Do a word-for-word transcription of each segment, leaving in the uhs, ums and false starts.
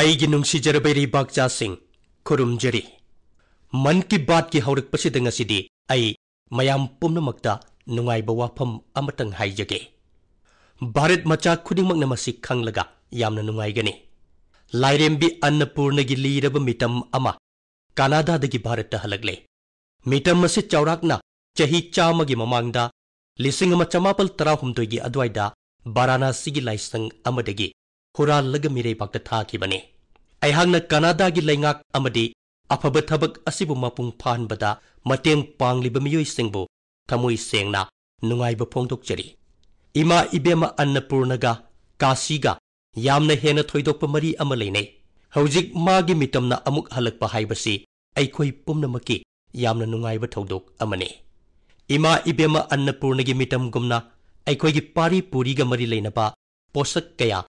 ꯑꯩꯒꯤ ꯅꯨꯡꯁꯤꯖꯔꯕ ꯏꯔꯩꯕꯥꯛꯆꯥꯁꯤꯡ, ꯈꯨꯔꯨꯝꯖꯔꯤ꯫ ꯃꯟ ꯀꯤ ꯕꯥꯠꯀꯤ ꯍꯧꯔꯛꯄꯁꯤꯗ ꯉꯁꯤꯗꯤ ꯑꯩ ꯃꯌꯥꯝ ꯄꯨꯝꯅꯃꯛꯇ ꯅꯨꯡꯉꯥꯏꯕ ꯋꯥꯐꯝ ꯑꯃꯇꯪ ꯍꯥꯏꯖꯒꯦ꯫ ꯚꯥꯔꯠ ꯃꯆꯥ ꯈꯨꯗꯤꯡꯃꯛꯅ ꯃꯁꯤ ꯈꯪꯂꯒ ꯌꯥꯝꯅ ꯅꯨꯡꯉꯥꯏꯒꯅꯤ꯫ ꯂꯥꯏꯔꯦꯝꯕꯤ ꯑꯟꯅꯄꯨꯔꯅꯒꯤ ꯂꯤꯔꯕ ꯃꯤꯇꯝ ꯑꯃ ꯀꯅꯥꯗꯥꯗꯒꯤ ꯚꯥꯔꯠꯇ ꯍꯜꯂꯛꯂꯦ꯫ ꯃꯤꯇꯝ ꯑꯁꯤ ꯆꯥꯎꯔꯥꯛꯅ ꯆꯍꯤ ꯆꯥꯝꯃꯒꯤ ꯃꯃꯥꯡꯗ, ꯂꯤꯁꯤꯡ ꯑꯃ ꯆꯃꯥꯄꯜ ꯇꯔꯥꯍꯨꯝꯗꯣꯏꯒꯤ ꯑꯗꯨꯋꯥꯏꯗ ꯚꯥꯔꯥꯅꯥꯁꯤꯒꯤ ꯂꯥꯏꯁꯪ ꯑꯃꯗꯒꯤ ꯍꯨꯔꯥꯜꯂꯒ ꯃꯤꯔꯩꯕꯥꯛꯇ ꯊꯥꯈꯤꯕꯅꯤ꯫ ꯑꯩꯍꯥꯛꯅ ꯀꯅꯥꯗꯥꯒꯤ ꯂꯩꯉꯥꯛ ꯑꯃꯗꯤ ꯑꯐꯕ ꯊꯕꯛ ꯑꯁꯤꯕꯨ ꯃꯄꯨꯡ ꯐꯥꯍꯟꯕꯗ ꯃꯇꯦꯡ ꯄꯥꯡꯂꯤꯕ ꯃꯤꯑꯣꯏꯁꯤꯡꯕꯨ ꯊꯃꯣꯏ ꯁꯦꯡꯅ ꯅꯨꯡꯉꯥꯏꯕ ꯐꯣꯡꯗꯣꯛꯆꯔꯤ꯫ ꯏꯃꯥ ꯏꯕꯦꯝꯃ ꯑꯟꯅꯄꯨꯔꯅꯒ ꯀꯥꯁꯤꯒ ꯌꯥꯝꯅ ꯍꯦꯟꯅ ꯊꯣꯏꯗꯣꯛꯄ ꯃꯔꯤ ꯑꯃ ꯂꯩꯅꯩ꯫ ꯍꯧꯖꯤꯛ ꯃꯥꯒꯤ ꯃꯤꯇꯝꯅ ꯑꯃꯨꯛ ꯍꯜꯂꯛꯄ ꯍꯥꯏꯕꯁꯤ ꯑꯩꯈꯣꯏ ꯄꯨꯝꯅꯃꯛꯀꯤ ꯌꯥꯝꯅ ꯅꯨꯡꯉꯥꯏꯕ ꯊꯧꯗꯣꯛ ꯑꯃꯅꯤ꯫ ꯏꯃꯥ ꯏꯕꯦꯝꯃ ꯑꯟꯅꯄꯨꯔꯅꯒꯤ ꯃꯤꯇꯝꯒꯨꯝꯅ ꯑꯩꯈꯣꯏꯒꯤ ꯄꯥꯔꯤ ꯄꯨꯔꯤꯒ ꯃꯔꯤ ꯂꯩꯅꯕ ꯄꯣꯠꯁꯛ ꯀꯌꯥ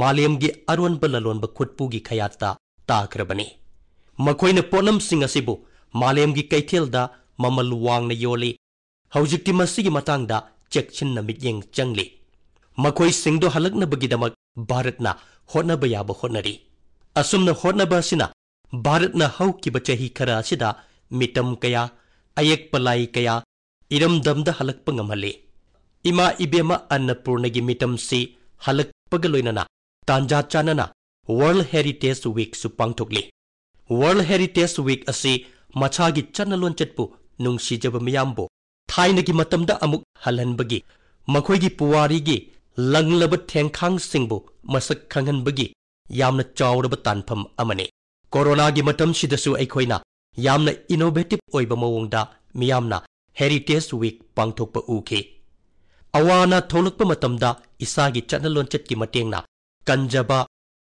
ꯃꯥꯂꯦꯝꯒꯤ ꯑꯔꯣꯟꯕ ꯂꯂꯣꯟꯕ ꯈꯨꯠꯄꯨꯒꯤ ꯈꯌꯥꯠꯇ ꯇꯥꯈ꯭ꯔꯕꯅꯤ꯫ ꯃꯈꯣꯏꯅ ꯄꯣꯠꯂꯝꯁꯤꯡ ꯑꯁꯤꯕꯨ ꯃꯥꯂꯦꯝꯒꯤ ꯀꯩꯊꯦꯜꯗ ꯃꯃꯜ ꯋꯥꯡꯅ ꯌꯣꯜꯂꯤ꯫ ꯍꯧꯖꯤꯛꯇꯤ ꯃꯁꯤꯒꯤ ꯃꯇꯥꯡꯗ ꯆꯦꯛꯁꯤꯟꯅ ꯃꯤꯠꯌꯦꯡ ꯆꯪꯂꯤ꯫ ꯃꯈꯣꯏꯁꯤꯡꯗꯨ ꯍꯜꯂꯛꯅꯕꯒꯤꯗꯃꯛ ꯚꯥꯔꯠꯅ ꯍꯣꯠꯅꯕ ꯌꯥꯕ ꯍꯣꯠꯅꯔꯤ꯫ ꯑꯁꯨꯝꯅ ꯍꯣꯠꯅꯕ ꯑꯁꯤꯅ ꯚꯥꯔꯠꯅ ꯍꯧꯈꯤꯕ ꯆꯍꯤ ꯈꯔ ꯑꯁꯤꯗ ꯃꯤꯇꯝ ꯀꯌꯥ, ꯑꯌꯦꯛꯄ ꯂꯥꯏ ꯀꯌꯥ ꯏꯔꯝꯗꯝꯗ ꯍꯜꯂꯛꯄ ꯉꯝꯍꯜꯂꯤ꯫ ꯏꯃꯥ ꯏꯕꯦꯝꯃ ꯑꯟꯅꯄꯨꯔꯅꯒꯤ ꯃꯤꯇꯝꯁꯤ ꯍꯜꯂꯛꯄꯒ ꯂꯣꯏꯅꯅ ꯇꯥꯟꯖꯥ ꯆꯥꯅꯅ World Heritage Weekꯁꯨ ꯄꯥꯡꯊꯣꯛꯂꯤ꯫ World Heritage Week ꯑꯁꯤ ꯃꯁꯥꯒꯤ ꯆꯠꯅ ꯂꯣꯟꯆꯠꯄꯨ ꯅꯨꯡꯁꯤꯖꯕ ꯃꯤꯌꯥꯝꯕꯨ ꯊꯥꯏꯅꯒꯤ ꯃꯇꯝꯗ ꯑꯃꯨꯛ ꯍꯜꯍꯟꯕꯒꯤ, ꯃꯈꯣꯏꯒꯤ ꯄꯨꯋꯥꯔꯤꯒꯤ ꯂꯪꯂꯕ ꯊꯦꯡꯈꯥꯡꯁꯤꯡꯕꯨ ꯃꯁꯛ ꯈꯪꯍꯟꯕꯒꯤ ꯌꯥꯝꯅ ꯆꯥꯎꯔꯕ ꯇꯥꯟꯐꯝ ꯑꯃꯅꯤ꯫ ꯀꯣꯔꯣꯅꯥꯒꯤ ꯃꯇꯝꯁꯤꯗꯁꯨ ꯑꯩꯈꯣꯏꯅ ꯌꯥꯝꯅ innovative ꯑꯣꯏꯕ ꯃꯑꯣꯡꯗ ꯃꯤꯌꯥꯝꯅ Heritage Week ꯄꯥꯡꯊꯣꯛꯄ ꯎꯈꯤ꯫ ꯑꯋꯥ ꯑꯅꯥ ꯊꯣꯛꯂꯛꯄ ꯃꯇꯝꯗ ꯏꯁꯥꯒꯤ ꯆꯠꯅ ꯂꯣꯟꯆꯠꯀꯤ ꯃꯇꯦꯡꯅ ꯀꯟꯖꯕ,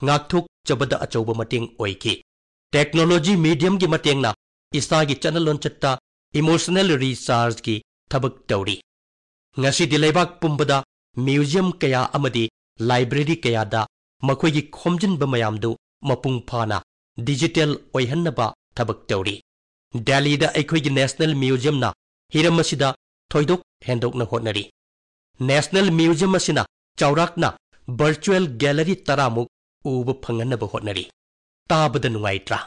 ꯉꯥꯛꯊꯣꯛꯆꯕꯗ ꯑꯆꯧꯕ ꯃꯇꯦꯡ ꯑꯣꯏꯈꯤ꯫ Technology mediumꯒꯤ ꯃꯇꯦꯡꯅ ꯏꯁꯥꯒꯤ ꯆꯠꯅ ꯂꯣꯟꯆꯠꯇ emotional rechargeꯒꯤ ꯊꯕꯛ ꯇꯧꯔꯤ꯫ ꯉꯁꯤꯗꯤ ꯂꯩꯕꯥꯛ ꯄꯨꯝꯕꯗ museum ꯀꯌꯥ ꯑꯃꯗꯤ library ꯀꯌꯥꯗ ꯃꯈꯣꯏꯒꯤ ꯈꯣꯝꯖꯤꯟꯕ ꯃꯌꯥꯝꯗꯨ ꯃꯄꯨꯡ ꯐꯥꯅ digital ꯑꯣꯏꯍꯟꯅꯕ ꯊꯕꯛ ꯇꯧꯔꯤ꯫ ꯗꯦꯜꯂꯤꯗ ꯑꯩꯈꯣꯏꯒꯤ National Museumꯅ ꯍꯤꯔꯝ ꯑꯁꯤꯗ ꯊꯣꯏꯗꯣꯛ ꯍꯦꯟꯗꯣꯛꯅ ꯍꯣꯠꯅꯔꯤ꯫ National Museum ꯑꯁꯤꯅ ꯆꯥꯎꯔꯥꯛꯅ virtual gallery ꯇꯔꯥꯃꯨꯛ ꯎꯕ ꯐꯪꯍꯟꯅꯕ ꯍꯣꯠꯅꯔꯤ꯫ ꯇꯥꯕꯗ ꯅꯨꯡꯉꯥꯏꯇ꯭ꯔꯥ?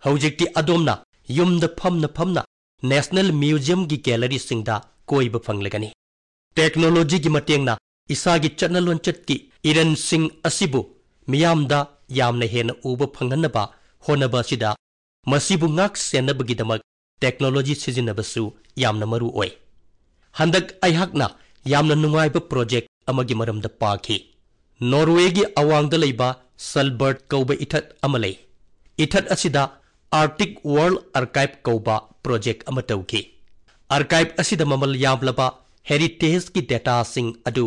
ꯍꯧꯖꯤꯛꯇꯤ ꯑꯗꯣꯝꯅ ꯌꯨꯝꯗ ꯐꯝꯅ ꯐꯝꯅ National Museumꯒꯤ galleryꯁꯤꯡꯗ ꯀꯣꯏꯕ ꯐꯪꯂꯒꯅꯤ꯫ Technologyꯒꯤ ꯃꯇꯦꯡꯅ ꯏꯁꯥꯒꯤ ꯆꯠꯅ ꯂꯣꯟꯆꯠꯀꯤ ꯏꯔꯟꯁꯤꯡ ꯑꯁꯤꯕꯨ ꯃꯤꯌꯥꯝꯗ ꯌꯥꯝꯅ ꯍꯦꯟꯅ ꯎꯕ ꯐꯪꯍꯟꯅꯕ ꯍꯣꯠꯅꯕ ꯑꯁꯤꯗ ꯃꯁꯤꯕꯨ ꯉꯥꯛ ꯁꯦꯟꯅꯕꯒꯤꯗꯃꯛ technology ꯁꯤꯖꯤꯟꯅꯕꯁꯨ ꯌꯥꯝꯅ ꯃꯔꯨ ꯑꯣꯏ꯫ ꯍꯟꯗꯛ ꯑꯩꯍꯥꯛꯅ ꯌꯥꯝꯅ ꯅꯨꯡꯉꯥꯏꯕ project ꯑꯃꯒꯤ ꯃꯔꯝꯗ ꯄꯥꯈꯤ꯫ Norwayꯒꯤ ꯑꯋꯥꯡꯗ ꯂꯩꯕ Svalbard ꯀꯧꯕ ꯏꯊꯠ ꯑꯃ ꯂꯩ꯫ ꯏꯊꯠ ꯑꯁꯤꯗ Arctic World Archive ꯀꯧꯕ project ꯑꯃ ꯇꯧꯈꯤ꯫ Archive ꯑꯁꯤꯗ ꯃꯃꯜ ꯌꯥꯝꯂꯕ heritageꯀꯤ dataꯁꯤꯡ ꯑꯗꯨ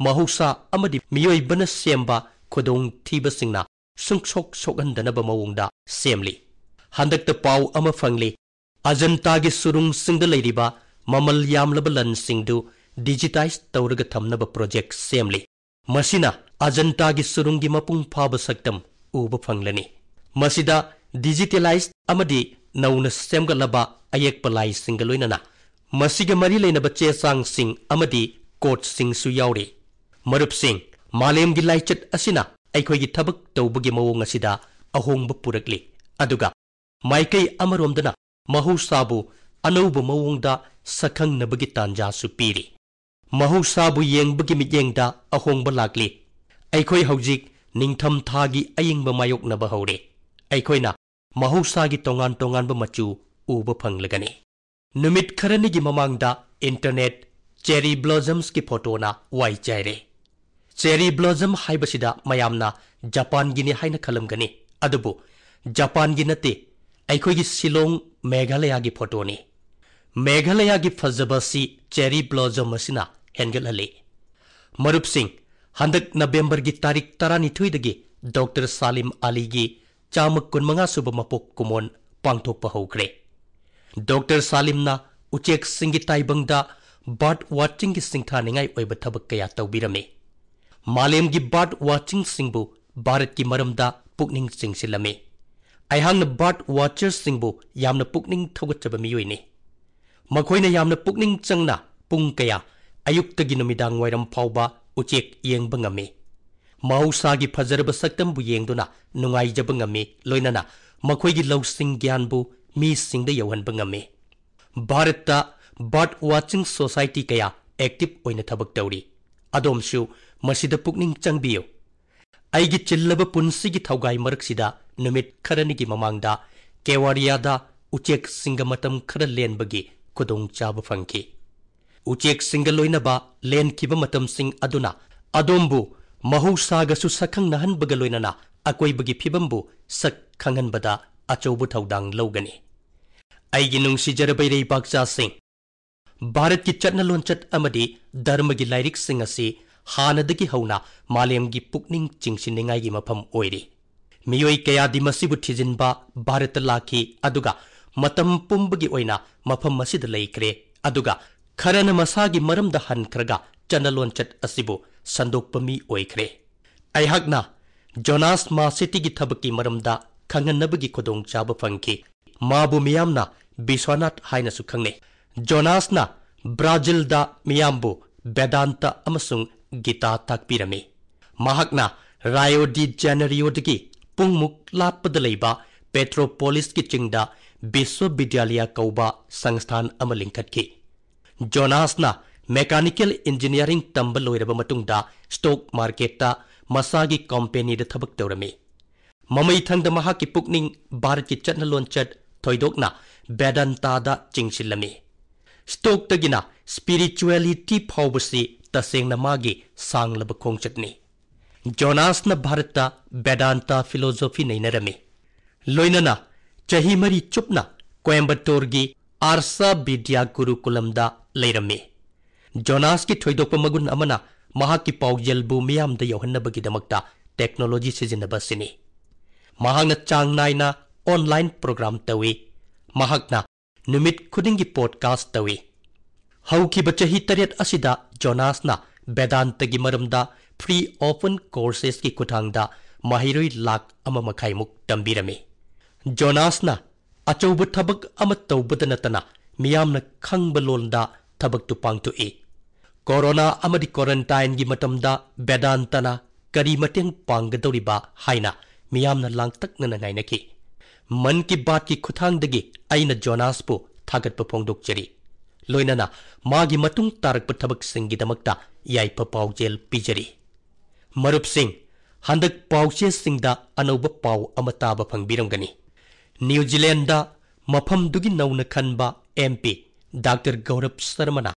ꯃꯍꯧꯁꯥ ꯑꯃꯗꯤ ꯃꯤꯑꯣꯏꯕꯅ ꯁꯦꯝꯕ ꯈꯨꯗꯣꯡꯊꯤꯕꯁꯤꯡꯅ ꯁꯨꯡꯁꯣꯛ ꯁꯣꯛꯍꯟꯗꯅꯕ ꯃꯑꯣꯡꯗ ꯁꯦꯝꯂꯤ꯫ ꯍꯟꯗꯛꯇ ꯄꯥꯎ ꯑꯃ ꯐꯪꯂꯤ, ꯑꯖꯟꯇꯥꯒꯤ ꯁꯨꯔꯨꯡꯁꯤꯡꯗ ꯂꯩꯔꯤꯕ ꯃꯃꯜ ꯌꯥꯝꯂꯕ ꯂꯟꯁꯤꯡꯗꯨ digitize ꯇꯧꯔꯒ ꯊꯝꯅꯕ project ꯁꯦꯝꯂꯤ꯫ ꯃꯁꯤꯅ ꯑꯖꯟꯇꯥꯒꯤ ꯁꯨꯔꯨꯡꯒꯤ ꯃꯄꯨꯡ ꯐꯥꯕ ꯁꯛꯇꯝ ꯎꯕ ꯐꯪꯂꯅꯤ꯫ ꯃꯁꯤꯗ digitalize ꯑꯃꯗꯤ ꯅꯧꯅ ꯁꯦꯝꯒꯠꯂꯕ ꯑꯌꯦꯛꯄ ꯂꯥꯏꯁꯤꯡꯒ ꯂꯣꯏꯅꯅ ꯃꯁꯤꯒ ꯃꯔꯤ ꯂꯩꯅꯕ ꯆꯦ ꯆꯥꯡꯁꯤꯡ ꯑꯃꯗꯤ codeꯁꯤꯡꯁꯨ ꯌꯥꯎꯔꯤ꯫ ꯃꯔꯨꯞꯁꯤꯡ, ꯃꯥꯂꯦꯝꯒꯤ ꯂꯥꯏꯆꯠ ꯑꯁꯤꯅ ꯑꯩꯈꯣꯏꯒꯤ ꯊꯕꯛ ꯇꯧꯕꯒꯤ ꯃꯑꯣꯡ ꯑꯁꯤꯗ ꯑꯍꯣꯡꯕ ꯄꯨꯔꯛꯂꯤ, ꯑꯗꯨꯒ ꯃꯥꯏꯀꯩ ꯑꯃꯔꯣꯝꯗꯅ ꯃꯍꯧꯁꯥꯕꯨ ꯑꯅꯧꯕ ꯃꯑꯣꯡꯗ ꯁꯛꯈꯪꯅꯕꯒꯤ ꯇꯥꯟꯖꯥꯁꯨ ꯄꯤꯔꯤ꯫ ꯃꯍꯧꯁꯥꯕꯨ ꯌꯦꯡꯕꯒꯤ ꯃꯤꯠꯌꯦꯡꯗ ꯑꯍꯣꯡꯕ ꯂꯥꯛꯂꯤ꯫ ꯑꯩꯈꯣꯏ ꯍꯧꯖꯤꯛ ꯅꯤꯡꯊꯝ ꯊꯥꯒꯤ ꯑꯏꯪꯕ ꯃꯥꯌꯣꯛꯅꯕ ꯍꯧꯔꯦ꯫ ꯑꯩꯈꯣꯏꯅ ꯃꯍꯧꯁꯥꯒꯤ ꯇꯣꯉꯥꯟ ꯇꯣꯉꯥꯟꯕ ꯃꯆꯨ ꯎꯕ ꯐꯪꯂꯒꯅꯤ꯫ ꯅꯨꯃꯤꯠ ꯈꯔꯅꯤꯒꯤ ꯃꯃꯥꯡꯗ internet cherry blossomsꯀꯤ photoꯅ ꯋꯥꯏ ꯆꯥꯏꯔꯦ꯫ Cherry blossom ꯍꯥꯏꯕꯁꯤꯗ ꯃꯌꯥꯝꯅ ꯖꯄꯥꯟꯒꯤꯅꯤ ꯍꯥꯏꯅ ꯈꯜꯂꯝꯒꯅꯤ, ꯑꯗꯨꯕꯨ ꯖꯄꯥꯟꯒꯤ ꯅꯠꯇꯦ, ꯑꯩꯈꯣꯏꯒꯤ ꯁꯤꯂꯣꯡ, ꯃꯦꯘꯥꯂꯌꯥꯒꯤ photoꯅꯤ꯫ ꯃꯦꯘꯥꯂꯌꯥꯒꯤ ꯐꯖꯕ ꯑꯁꯤ cherry blossom ꯑꯁꯤꯅ ꯍꯦꯟꯒꯠꯍꯜꯂꯤ꯫ ꯃꯔꯨꯞꯁꯤꯡ, ꯍꯟꯗꯛ Novemberꯒꯤ ꯇꯥꯔꯤꯛ ꯇꯔꯥꯅꯤꯊꯣꯏꯗꯒꯤ Doctor ꯁꯥꯂꯤꯝ ꯑꯂꯤꯒꯤ ꯆꯥꯝꯃ ꯀꯨꯟꯃꯉꯥ ꯁꯨꯕ ꯃꯄꯣꯛ ꯀꯨꯝꯑꯣꯟ ꯄꯥꯡꯊꯣꯛꯄ ꯍꯧꯈ꯭ꯔꯦ꯫ Doctor ꯁꯥꯂꯤꯝꯅ ꯎꯆꯦꯛꯁꯤꯡꯒꯤ ꯇꯥꯏꯕꯪꯗ bird watchingꯒꯤ ꯁꯤꯡꯊꯥꯅꯤꯡꯉꯥꯏ ꯑꯣꯏꯕ ꯊꯕꯛ ꯀꯌꯥ ꯇꯧꯕꯤꯔꯝꯃꯤ꯫ ꯃꯥꯂꯦꯝꯒꯤ bird watchingꯁꯤꯡꯕꯨ ꯚꯥꯔꯠꯀꯤ ꯃꯔꯝꯗ ꯄꯨꯛꯅꯤꯡ ꯆꯤꯡꯁꯤꯜꯂꯝꯃꯤ꯫ ꯑꯩꯍꯥꯛꯅ bird watcherꯁꯤꯡꯕꯨ ꯌꯥꯝꯅ ꯄꯨꯛꯅꯤꯡ ꯊꯧꯒꯠꯆꯕ ꯃꯤꯑꯣꯏꯅꯤ꯫ ꯃꯈꯣꯏꯅ ꯌꯥꯝꯅ ꯄꯨꯛꯅꯤꯡ ꯆꯪꯅ ꯄꯨꯡ ꯀꯌꯥ, ꯑꯌꯨꯛꯇꯒꯤ ꯅꯨꯃꯤꯗꯥꯡ ꯋꯥꯏꯔꯝ ꯐꯥꯎꯕ ꯎꯆꯦꯛ ꯌꯦꯡꯕ ꯉꯝꯃꯤ꯫ ꯃꯍꯧꯁꯥꯒꯤ ꯐꯖꯔꯕ ꯁꯛꯇꯝꯕꯨ ꯌꯦꯡꯗꯨꯅ ꯅꯨꯡꯉꯥꯏꯖꯕ ꯉꯝꯃꯤ, ꯂꯣꯏꯅꯅ ꯃꯈꯣꯏꯒꯤ ꯂꯧꯁꯤꯡ ꯒ꯭ꯌꯥꯟꯕꯨ ꯃꯤꯁꯤꯡꯗ ꯌꯧꯍꯟꯕ ꯉꯝꯃꯤ꯫ ꯚꯥꯔꯠꯇ bird watching society ꯀꯌꯥ active ꯑꯣꯏꯅ ꯊꯕꯛ ꯇꯧꯔꯤ꯫ ꯑꯗꯣꯝꯁꯨ ꯃꯁꯤꯗ ꯄꯨꯛꯅꯤꯡ ꯆꯪꯕꯤꯌꯨ꯫ ꯑꯩꯒꯤ ꯆꯤꯜꯂꯕ ꯄꯨꯟꯁꯤꯒꯤ ꯊꯧꯒꯥꯏ ꯃꯔꯛꯁꯤꯗ ꯅꯨꯃꯤꯠ ꯈꯔꯅꯤꯒꯤ ꯃꯃꯥꯡꯗ ꯀꯦꯋꯥꯔꯤꯌꯥꯗ ꯎꯆꯦꯛꯁꯤꯡꯒ ꯃꯇꯝ ꯈꯔ ꯂꯦꯟꯕꯒꯤ ꯈꯨꯗꯣꯡꯆꯥꯕ ꯐꯪꯈꯤ꯫ ꯎꯆꯦꯛꯁꯤꯡꯒ ꯂꯣꯏꯅꯕ ꯂꯦꯟꯈꯤꯕ ꯃꯇꯝꯁꯤꯡ ꯑꯗꯨꯅ ꯑꯗꯣꯝꯕꯨ ꯃꯍꯧꯁꯥꯒꯁꯨ ꯁꯛꯈꯪꯅꯍꯟꯕꯒ ꯂꯣꯏꯅꯅ ꯑꯀꯣꯏꯕꯒꯤ ꯐꯤꯕꯝꯕꯨ ꯁꯛ ꯈꯪꯍꯟꯕꯗ ꯑꯆꯧꯕ ꯊꯧꯗꯥꯡ ꯂꯧꯒꯅꯤ꯫ ꯑꯩꯒꯤ ꯅꯨꯡꯁꯤꯖꯔꯕ ꯏꯔꯩꯕꯥꯛꯆꯥꯁꯤꯡ, ꯚꯥꯔꯠꯀꯤ ꯆꯠꯅ ꯂꯣꯟꯆꯠ ꯑꯃꯗꯤ ꯙꯔꯃꯒꯤ ꯂꯥꯏꯔꯤꯛꯁꯤꯡ ꯑꯁꯤ ꯍꯥꯟꯅꯗꯒꯤ ꯍꯧꯅ ꯃꯥꯂꯦꯝꯒꯤ ꯄꯨꯛꯅꯤꯡ ꯆꯤꯡꯁꯤꯟꯅꯤꯡꯉꯥꯏꯒꯤ ꯃꯐꯝ ꯑꯣꯏꯔꯤ꯫ ꯃꯤꯑꯣꯏ ꯀꯌꯥꯗꯤ ꯃꯁꯤꯕꯨ ꯊꯤꯖꯤꯟꯕ ꯚꯥꯔꯠꯇ ꯂꯥꯛꯈꯤ, ꯑꯗꯨꯒ ꯃꯇꯝ ꯄꯨꯝꯕꯒꯤ ꯑꯣꯏꯅ ꯃꯐꯝ ꯑꯁꯤꯗ ꯂꯩꯈ꯭ꯔꯦ, ꯑꯗꯨꯒ ꯈꯔꯅ ꯃꯁꯥꯒꯤ ꯃꯔꯝꯗ ꯍꯟꯈ꯭ꯔꯒ ꯆꯠꯅ ꯂꯣꯟꯆꯠ ꯑꯁꯤꯕꯨ ꯁꯟꯗꯣꯛꯄ ꯃꯤ ꯑꯣꯏꯈ꯭ꯔꯦ꯫ ꯑꯩꯍꯥꯛꯅ ꯖꯣꯅꯥꯁ ꯃꯥꯁꯦꯇꯤꯒꯤ ꯊꯕꯛꯀꯤ ꯃꯔꯝꯗ ꯈꯪꯍꯟꯅꯕꯒꯤ ꯈꯨꯗꯣꯡꯆꯥꯕ ꯐꯪꯈꯤ꯫ ꯃꯥꯕꯨ ꯃꯤꯌꯥꯝꯅ ꯕꯤꯁ꯭ꯋꯥꯅꯥꯊ ꯍꯥꯏꯅꯁꯨ ꯈꯪꯅꯩ꯫ ꯖꯣꯅꯥꯁꯅ ꯕ꯭ꯔꯥꯖꯤꯜꯗ ꯃꯤꯌꯥꯝꯕꯨ ꯕꯦꯗꯥꯟꯇ ꯑꯃꯁꯨꯡ ꯒꯤꯇꯥ ꯇꯥꯛꯄꯤꯔꯝꯃꯤ꯫ ꯃꯍꯥꯛꯅ ꯔꯥꯏꯑꯣ ꯗꯤ ꯖꯦꯅꯔꯤꯑꯣꯗꯒꯤ ꯄꯨꯡꯃꯨꯛ ꯂꯥꯞꯄꯗ ꯂꯩꯕ ꯄꯦꯇ꯭ꯔꯣꯄꯣꯂꯤꯁꯀꯤ ꯆꯤꯡꯗ ꯕꯤꯁ꯭ꯋꯕꯤꯗ꯭ꯌꯥꯂꯌ ꯀꯧꯕ ꯁꯪꯁꯊꯥꯟ ꯑꯃ ꯂꯤꯡꯈꯠꯈꯤ꯫ ꯖꯣꯅꯥꯁꯅ ꯃꯦꯀꯥꯅꯤꯀꯦꯜ ꯏꯟꯖꯤꯅꯤꯌꯥꯔꯤꯡ ꯇꯝꯕ ꯂꯣꯏꯔꯕ ꯃꯇꯨꯡꯗ ꯁ꯭ꯇꯣꯛ ꯃꯥꯔꯀꯦꯠꯇ ꯃꯁꯥꯒꯤ ꯀꯝꯄꯦꯅꯤꯗ ꯊꯕꯛ ꯇꯧꯔꯝꯃꯤ꯫ ꯃꯃꯩꯊꯪꯗ ꯃꯍꯥꯛꯀꯤ ꯄꯨꯛꯅꯤꯡ ꯚꯥꯔꯠꯀꯤ ꯆꯠꯅ ꯂꯣꯟꯆꯠ, ꯊꯣꯏꯗꯣꯛꯅ ꯕꯦꯗꯥꯟꯇꯥꯗ ꯆꯤꯡꯁꯤꯜꯂꯝꯃꯤ꯫ ꯁ꯭ꯇꯣꯛꯇꯒꯤꯅ ꯁ꯭ꯄꯤꯔꯤꯆꯨꯋꯦꯂꯤꯇꯤ ꯐꯥꯎꯕꯁꯤ ꯇꯁꯦꯡꯅ ꯃꯥꯒꯤ ꯁꯥꯡꯂꯕ ꯈꯣꯡꯆꯠꯅꯤ꯫ ꯖꯣꯅꯥꯁꯅ ꯚꯥꯔꯠꯇ ꯕꯦꯗꯥꯟꯇ ꯐꯤꯂꯣꯁꯣꯐꯤ ꯅꯩꯅꯔꯝꯃꯤ꯫ ꯂꯣꯏꯅꯅ ꯆꯍꯤ ꯃꯔꯤ ꯆꯨꯞꯅ ꯀꯣꯏꯝꯕꯇꯣꯔꯒꯤ ꯑꯥꯔꯁꯥ ꯕꯤꯗ꯭ꯌꯥ ꯒꯨꯔꯨꯀꯨꯂꯝꯗ ꯂꯩꯔꯝꯃꯤ꯫ ꯖꯣꯅꯥꯁꯀꯤ ꯊꯣꯏꯗꯣꯛꯄ ꯃꯒꯨꯟ ꯑꯃꯅ ꯃꯍꯥꯛꯀꯤ ꯄꯥꯎꯖꯦꯜꯕꯨ ꯃꯤꯌꯥꯝꯗ ꯌꯧꯍꯟꯅꯕꯒꯤꯗꯃꯛꯇ ꯇꯦꯛꯅꯣꯂꯣꯖꯤ ꯁꯤꯖꯤꯟꯅꯕ ꯑꯁꯤꯅꯤ꯫ ꯃꯍꯥꯛꯅ ꯆꯥꯡ ꯅꯥꯏꯅ ꯑꯣꯟꯂꯥꯏꯟ ꯄ꯭ꯔꯣꯒ꯭ꯔꯥꯝ ꯇꯧꯏ꯫ ꯃꯍꯥꯛꯅ ꯅꯨꯃꯤꯠ ꯈꯨꯗꯤꯡꯒꯤ ꯄꯣꯗꯀꯥꯁ꯭ꯠ ꯇꯧꯏ꯫ ꯍꯧꯈꯤꯕ ꯆꯍꯤ ꯇꯔꯦꯠ ꯑꯁꯤꯗ ꯖꯣꯅꯥꯁꯅ ꯕꯦꯗꯥꯟꯇꯒꯤ ꯃꯔꯝꯗ ꯐ꯭ꯔꯤ ꯑꯣꯄꯟ ꯀꯣꯔꯁꯦꯁꯀꯤ ꯈꯨꯠꯊꯥꯡꯗ ꯃꯍꯩꯔꯣꯏ ꯂꯥꯈ ꯑꯃ ꯃꯈꯥꯏꯃꯨꯛ ꯇꯝꯕꯤꯔꯝꯃꯤ꯫ ꯖꯣꯅꯥꯁꯅ ꯑꯆꯧꯕ ꯊꯕꯛ ꯑꯃ ꯇꯧꯕꯗ ꯅꯠꯇꯅ ꯃꯤꯌꯥꯝꯅ ꯈꯪꯕ ꯂꯣꯟꯗ ꯊꯕꯛꯇꯨ ꯄꯥꯡꯊꯣꯛꯏ꯫ ꯀꯣꯔꯣꯅꯥ ꯑꯃꯗꯤ ꯀ꯭ꯋꯥꯔꯦꯟꯇꯥꯏꯟꯒꯤ ꯃꯇꯝꯗ ꯕꯦꯗꯥꯟꯇꯅ ꯀꯔꯤ ꯃꯇꯦꯡ ꯄꯥꯡꯒꯗꯧꯔꯤꯕ ꯍꯥꯏꯅ ꯃꯤꯌꯥꯝꯅ ꯂꯥꯡꯇꯛꯅꯅ ꯉꯥꯏꯅꯈꯤ꯫ ꯃꯟ ꯀꯤ ꯕꯥꯠꯀꯤ ꯈꯨꯠꯊꯥꯡꯗꯒꯤ ꯑꯩꯅ ꯖꯣꯅꯥꯁꯄꯨ ꯊꯥꯒꯠꯄ ꯐꯣꯡꯗꯣꯛꯆꯔꯤ꯫ ꯂꯣꯏꯅꯅ ꯃꯥꯒꯤ ꯃꯇꯨꯡ ꯇꯥꯔꯛꯄ ꯊꯕꯛꯁꯤꯡꯒꯤꯗꯃꯛꯇ ꯌꯥꯏꯐ ꯄꯥꯎꯖꯦꯜ ꯄꯤꯖꯔꯤ꯫ ꯃꯔꯨꯞꯁꯤꯡ, ꯍꯟꯗꯛ ꯄꯥꯎꯆꯦꯁꯤꯡꯗ ꯑꯅꯧꯕ ꯄꯥꯎ ꯑꯃ ꯇꯥꯕ ꯐꯪꯕꯤꯔꯝꯒꯅꯤ꯫ ꯅ꯭ꯌꯨ ꯖꯤꯂꯦꯟꯗ ꯃꯐꯝꯗꯨꯒꯤ ꯅꯧꯅ ꯈꯟꯕ ꯑꯦꯝ ꯄꯤ ꯗꯥꯛꯇꯔ ꯒꯧꯔꯕ ꯁꯔꯃꯅ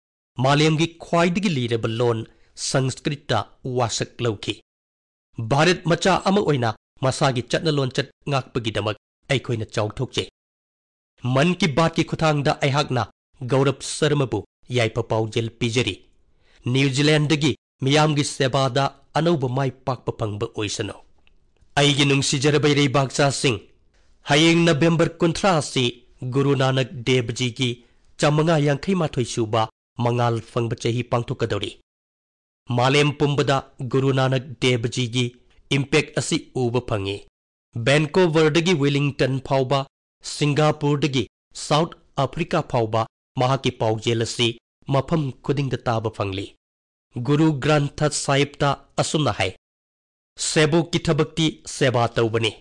ꯃꯥꯂꯦꯝꯒꯤ ꯈ꯭ꯋꯥꯏꯗꯒꯤ ꯂꯤꯔꯕ ꯂꯣꯟ ꯁꯪꯁꯀ꯭ꯔꯤꯠꯇ ꯋꯥꯁꯛ ꯂꯧꯈꯤ꯫ ꯚꯥꯔꯠ ꯃꯆꯥ ꯑꯃ ꯑꯣꯏꯅ ꯃꯁꯥꯒꯤ ꯆꯠꯅ ꯂꯣꯟꯆꯠ ꯉꯥꯛꯄꯒꯤꯗꯃꯛ ꯑꯩꯈꯣꯏꯅ ꯆꯥꯎꯊꯣꯛꯆꯩ꯫ ꯃꯟ ꯀꯤ ꯕꯥꯠꯀꯤ ꯈꯨꯠꯊꯥꯡꯗ ꯑꯩꯍꯥꯛꯅ ꯒꯧꯔꯕ ꯁꯔꯃꯕꯨ ꯌꯥꯏꯐ ꯄꯥꯎꯖꯦꯜ ꯄꯤꯖꯔꯤ꯫ ꯅ꯭ꯌꯨ ꯖꯤꯂꯦꯟꯗꯒꯤ ꯃꯤꯌꯥꯝꯒꯤ ꯁꯦꯕꯥꯗ ꯑꯅꯧꯕ ꯃꯥꯏ ꯄꯥꯛꯄ ꯐꯪꯕ ꯑꯣꯏꯁꯅꯨ꯫ ꯑꯩꯒꯤ ꯅꯨꯡꯁꯤꯖꯔꯕ ꯏꯔꯩꯕꯥꯛꯆꯥꯁꯤꯡ, ꯍꯌꯦꯡ ꯅꯕꯦꯝꯕꯔ ꯀꯨꯟꯊ꯭ꯔꯥ ꯑꯁꯤ ꯒꯨꯔꯨ ꯅꯥꯅꯛ ꯗꯦꯕꯖꯤꯒꯤ ꯆꯥꯃꯉꯥ ꯌꯥꯡꯈꯩ ꯃꯥꯊꯣꯏ ꯁꯨꯕ ꯃꯉꯥꯜ ꯐꯪꯕ ꯆꯍꯤ ꯄꯥꯡꯊꯣꯛꯀꯗꯧꯔꯤ꯫ ꯃꯥꯂꯦꯝ ꯄꯨꯝꯕꯗ ꯒꯨꯔꯨ ꯅꯥꯅꯛ ꯗꯦꯕꯖꯤꯒꯤ ꯏꯝꯄꯦꯛ ꯑꯁꯤ ꯎꯕ ꯐꯪꯏ꯫ ꯚꯦꯟꯀꯣꯚꯔꯗꯒꯤ ꯋꯤꯂꯤꯡꯇꯟ ꯐꯥꯎꯕ, ꯁꯤꯡꯒꯥꯄꯨꯔꯗꯒꯤ ꯁꯥꯎꯠ ꯑꯐ꯭ꯔꯤꯀꯥ ꯐꯥꯎꯕ ꯃꯍꯥꯛꯀꯤ ꯄꯥꯎꯖꯦꯜ ꯑꯁꯤ ꯃꯐꯝ ꯈꯨꯗꯤꯡꯗ ꯇꯥꯕ ꯐꯪꯂꯤ꯫ ꯒꯨꯔꯨ ꯒ꯭ꯔꯟꯊ ꯁꯥꯍꯤꯕꯇ ꯑꯁꯨꯝꯅ ꯍꯥꯏ, "ꯁꯦꯕꯣꯛꯀꯤ ꯊꯕꯛꯇꯤ ꯁꯦꯕꯥ ꯇꯧꯕꯅꯤ"꯫